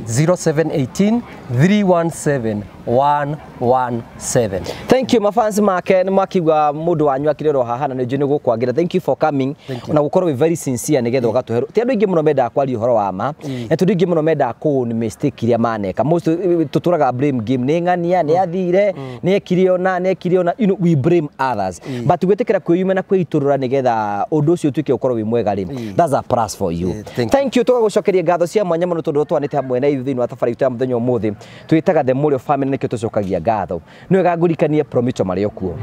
0718 317 117. Thank you mafansi make nĩ mwakiuga mũndũ wanyu akĩrĩ oro haha na nĩ njũĩ nĩ gũkwagĩra. Thank you for coming. Na gũkorwo wĩ very sincere nĩgetha ũgatũhe. Ti andũ aingĩ mũno mendaga kwaria ũhoro wa ma, na tondũ aingĩ mũno mendaga kũ nĩ mistake iria maneka. Most tũtũraga blame game, nĩ ng'ania, nĩ athire, nĩ ekire ona, nĩ ekire ona, you know, we blame others. But gwĩtĩkĩra kwĩyuma na kwĩitũrũra nĩgetha ũndũ ũcio ũtuĩke ũkorwo wĩ mwega rĩ, that's a plus for you. Thank you. Tũgagũcokeria ngatho cia mwanya mũno tondũ twanĩte hamwe na ithuĩ thĩinĩ wa thabarĩ itũ ya mũthenya ũmũthĩ. Twĩtaga The Mũrĩo Family nĩkĩo tũcokagia ngatho. Nĩ wega ngũrikanie Promito marĩ o kuo.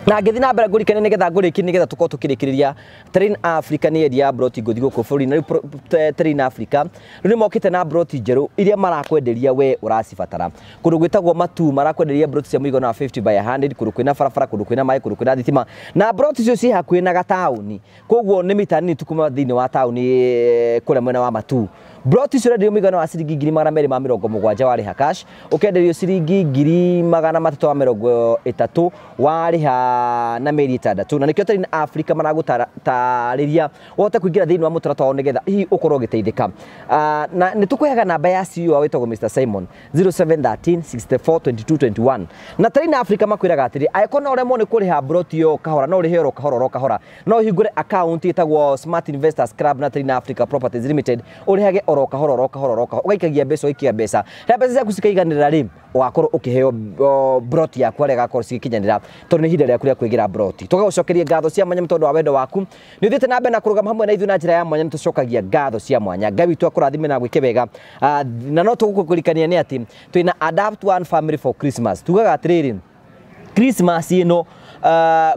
Na ngĩthiĩ na mbere ngũrikane nĩgetha ngũrĩkie nĩgetha tũkorwo tũkĩrĩkĩrĩria. Terrain Africa nĩ endia ya broti ngũthi gũkũ bũrũri, na rĩu Terrain Africa rĩu nĩ mokĩte na broti njerũ iria marakwenderia we ũracibatara. Kũndũ gwĩtagwo Matu marakwenderia broti cia mũigana wa 50 by 100, kũndũ kwĩna barabara, kũndũ kwĩna maĩ, kũndũ kwĩna thitima, na broti icio ciĩ hakuhĩ na gataũni, koguo nĩ mita nini tu kuma thĩinĩ wa taũni, kũrĩa mwena wa Matu. Broti icio ũrenderio mũigana wa ciringi 270,000 warĩha cash, ũkenderio ciringi 330,000 warĩha na mĩeri 6. Na nĩkĩo Terrain Africa maragũtarĩria ũhote kũingĩra thĩinĩ wa mũtaratara wao nĩgetha hihi ũkorwo ũgĩteithĩka. Na nĩ tũkũheaga namba ya CEO wao wĩtagwo Mr Simon, 0713 64 22 21. Na Terrain Africa makwĩraga atĩrĩ, angĩkorwo no ũremwo nĩ kũrĩha broti ĩyo kahora, no ũrĩhe oro kahora oro kahora, no ũhingũre account ĩtagwo Smart Investors Club na Terrain Africa Properties Limited, ũrĩhage oro kahora oro kahora oro kahora, ũgaikagia mbeca, ũgaikia mbeca, rĩrĩa mbeca ciaku cikaiganĩra rĩ, ũgakorwo ũkĩheo broti yaku harĩa ĩgakorwo cigĩkinyanĩra, tondũ nĩ ihinda rĩaku rĩa kwĩgĩra broti. Tũgagũcokeria ngatho cia mwanya tondũ wa wendo waku, nĩ ũthiĩte na mbere na kũrũgama hamwe na ithuĩ na njĩra ya mwanya, nĩ tũcokagia ngatho cia mwanya. Ngai witũ akũrathime na gwĩke wega. Na no tũgũkũririkania nĩ atĩ twĩna Adapt One Family for Christmas. Tugaga atĩrĩrĩ, Christmas ĩno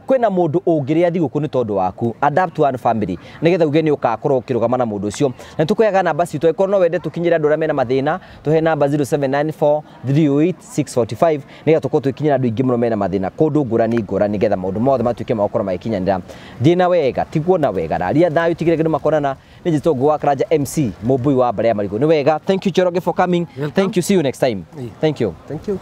kwĩna mũndũ ũngĩrĩa thigũkũ nĩ tondũ waku. Adapt One Family nĩgetha uge nĩ ũgakorwo ũkĩrũgama na mũndũ ũcio. Na tũkũheaga namba citũ angĩkorwo no wende tũkinyĩre andũ arĩa mena mathĩna, tũhe namba 0794 308 645 nĩgetha tũkorwo tũgĩkinyĩra andũ aingĩ mũno mena mathĩna kũndũ ngũrani ngũrani, nĩgetha maũndũ mothe matuĩke ma gũkorwo magĩkinyanĩra. Thiĩ na wega, tigwo na wega, raria thayũ, tigĩrĩra kĩndũ makonana. Nĩ njĩtwo Ngũgũ wa Karanja MC Mũmbui wa Mbarĩ ya Marigũ. Nĩ wega, thank you Njoroge for coming. Welcome. Thank you, see you next time. Thank you. Thank you.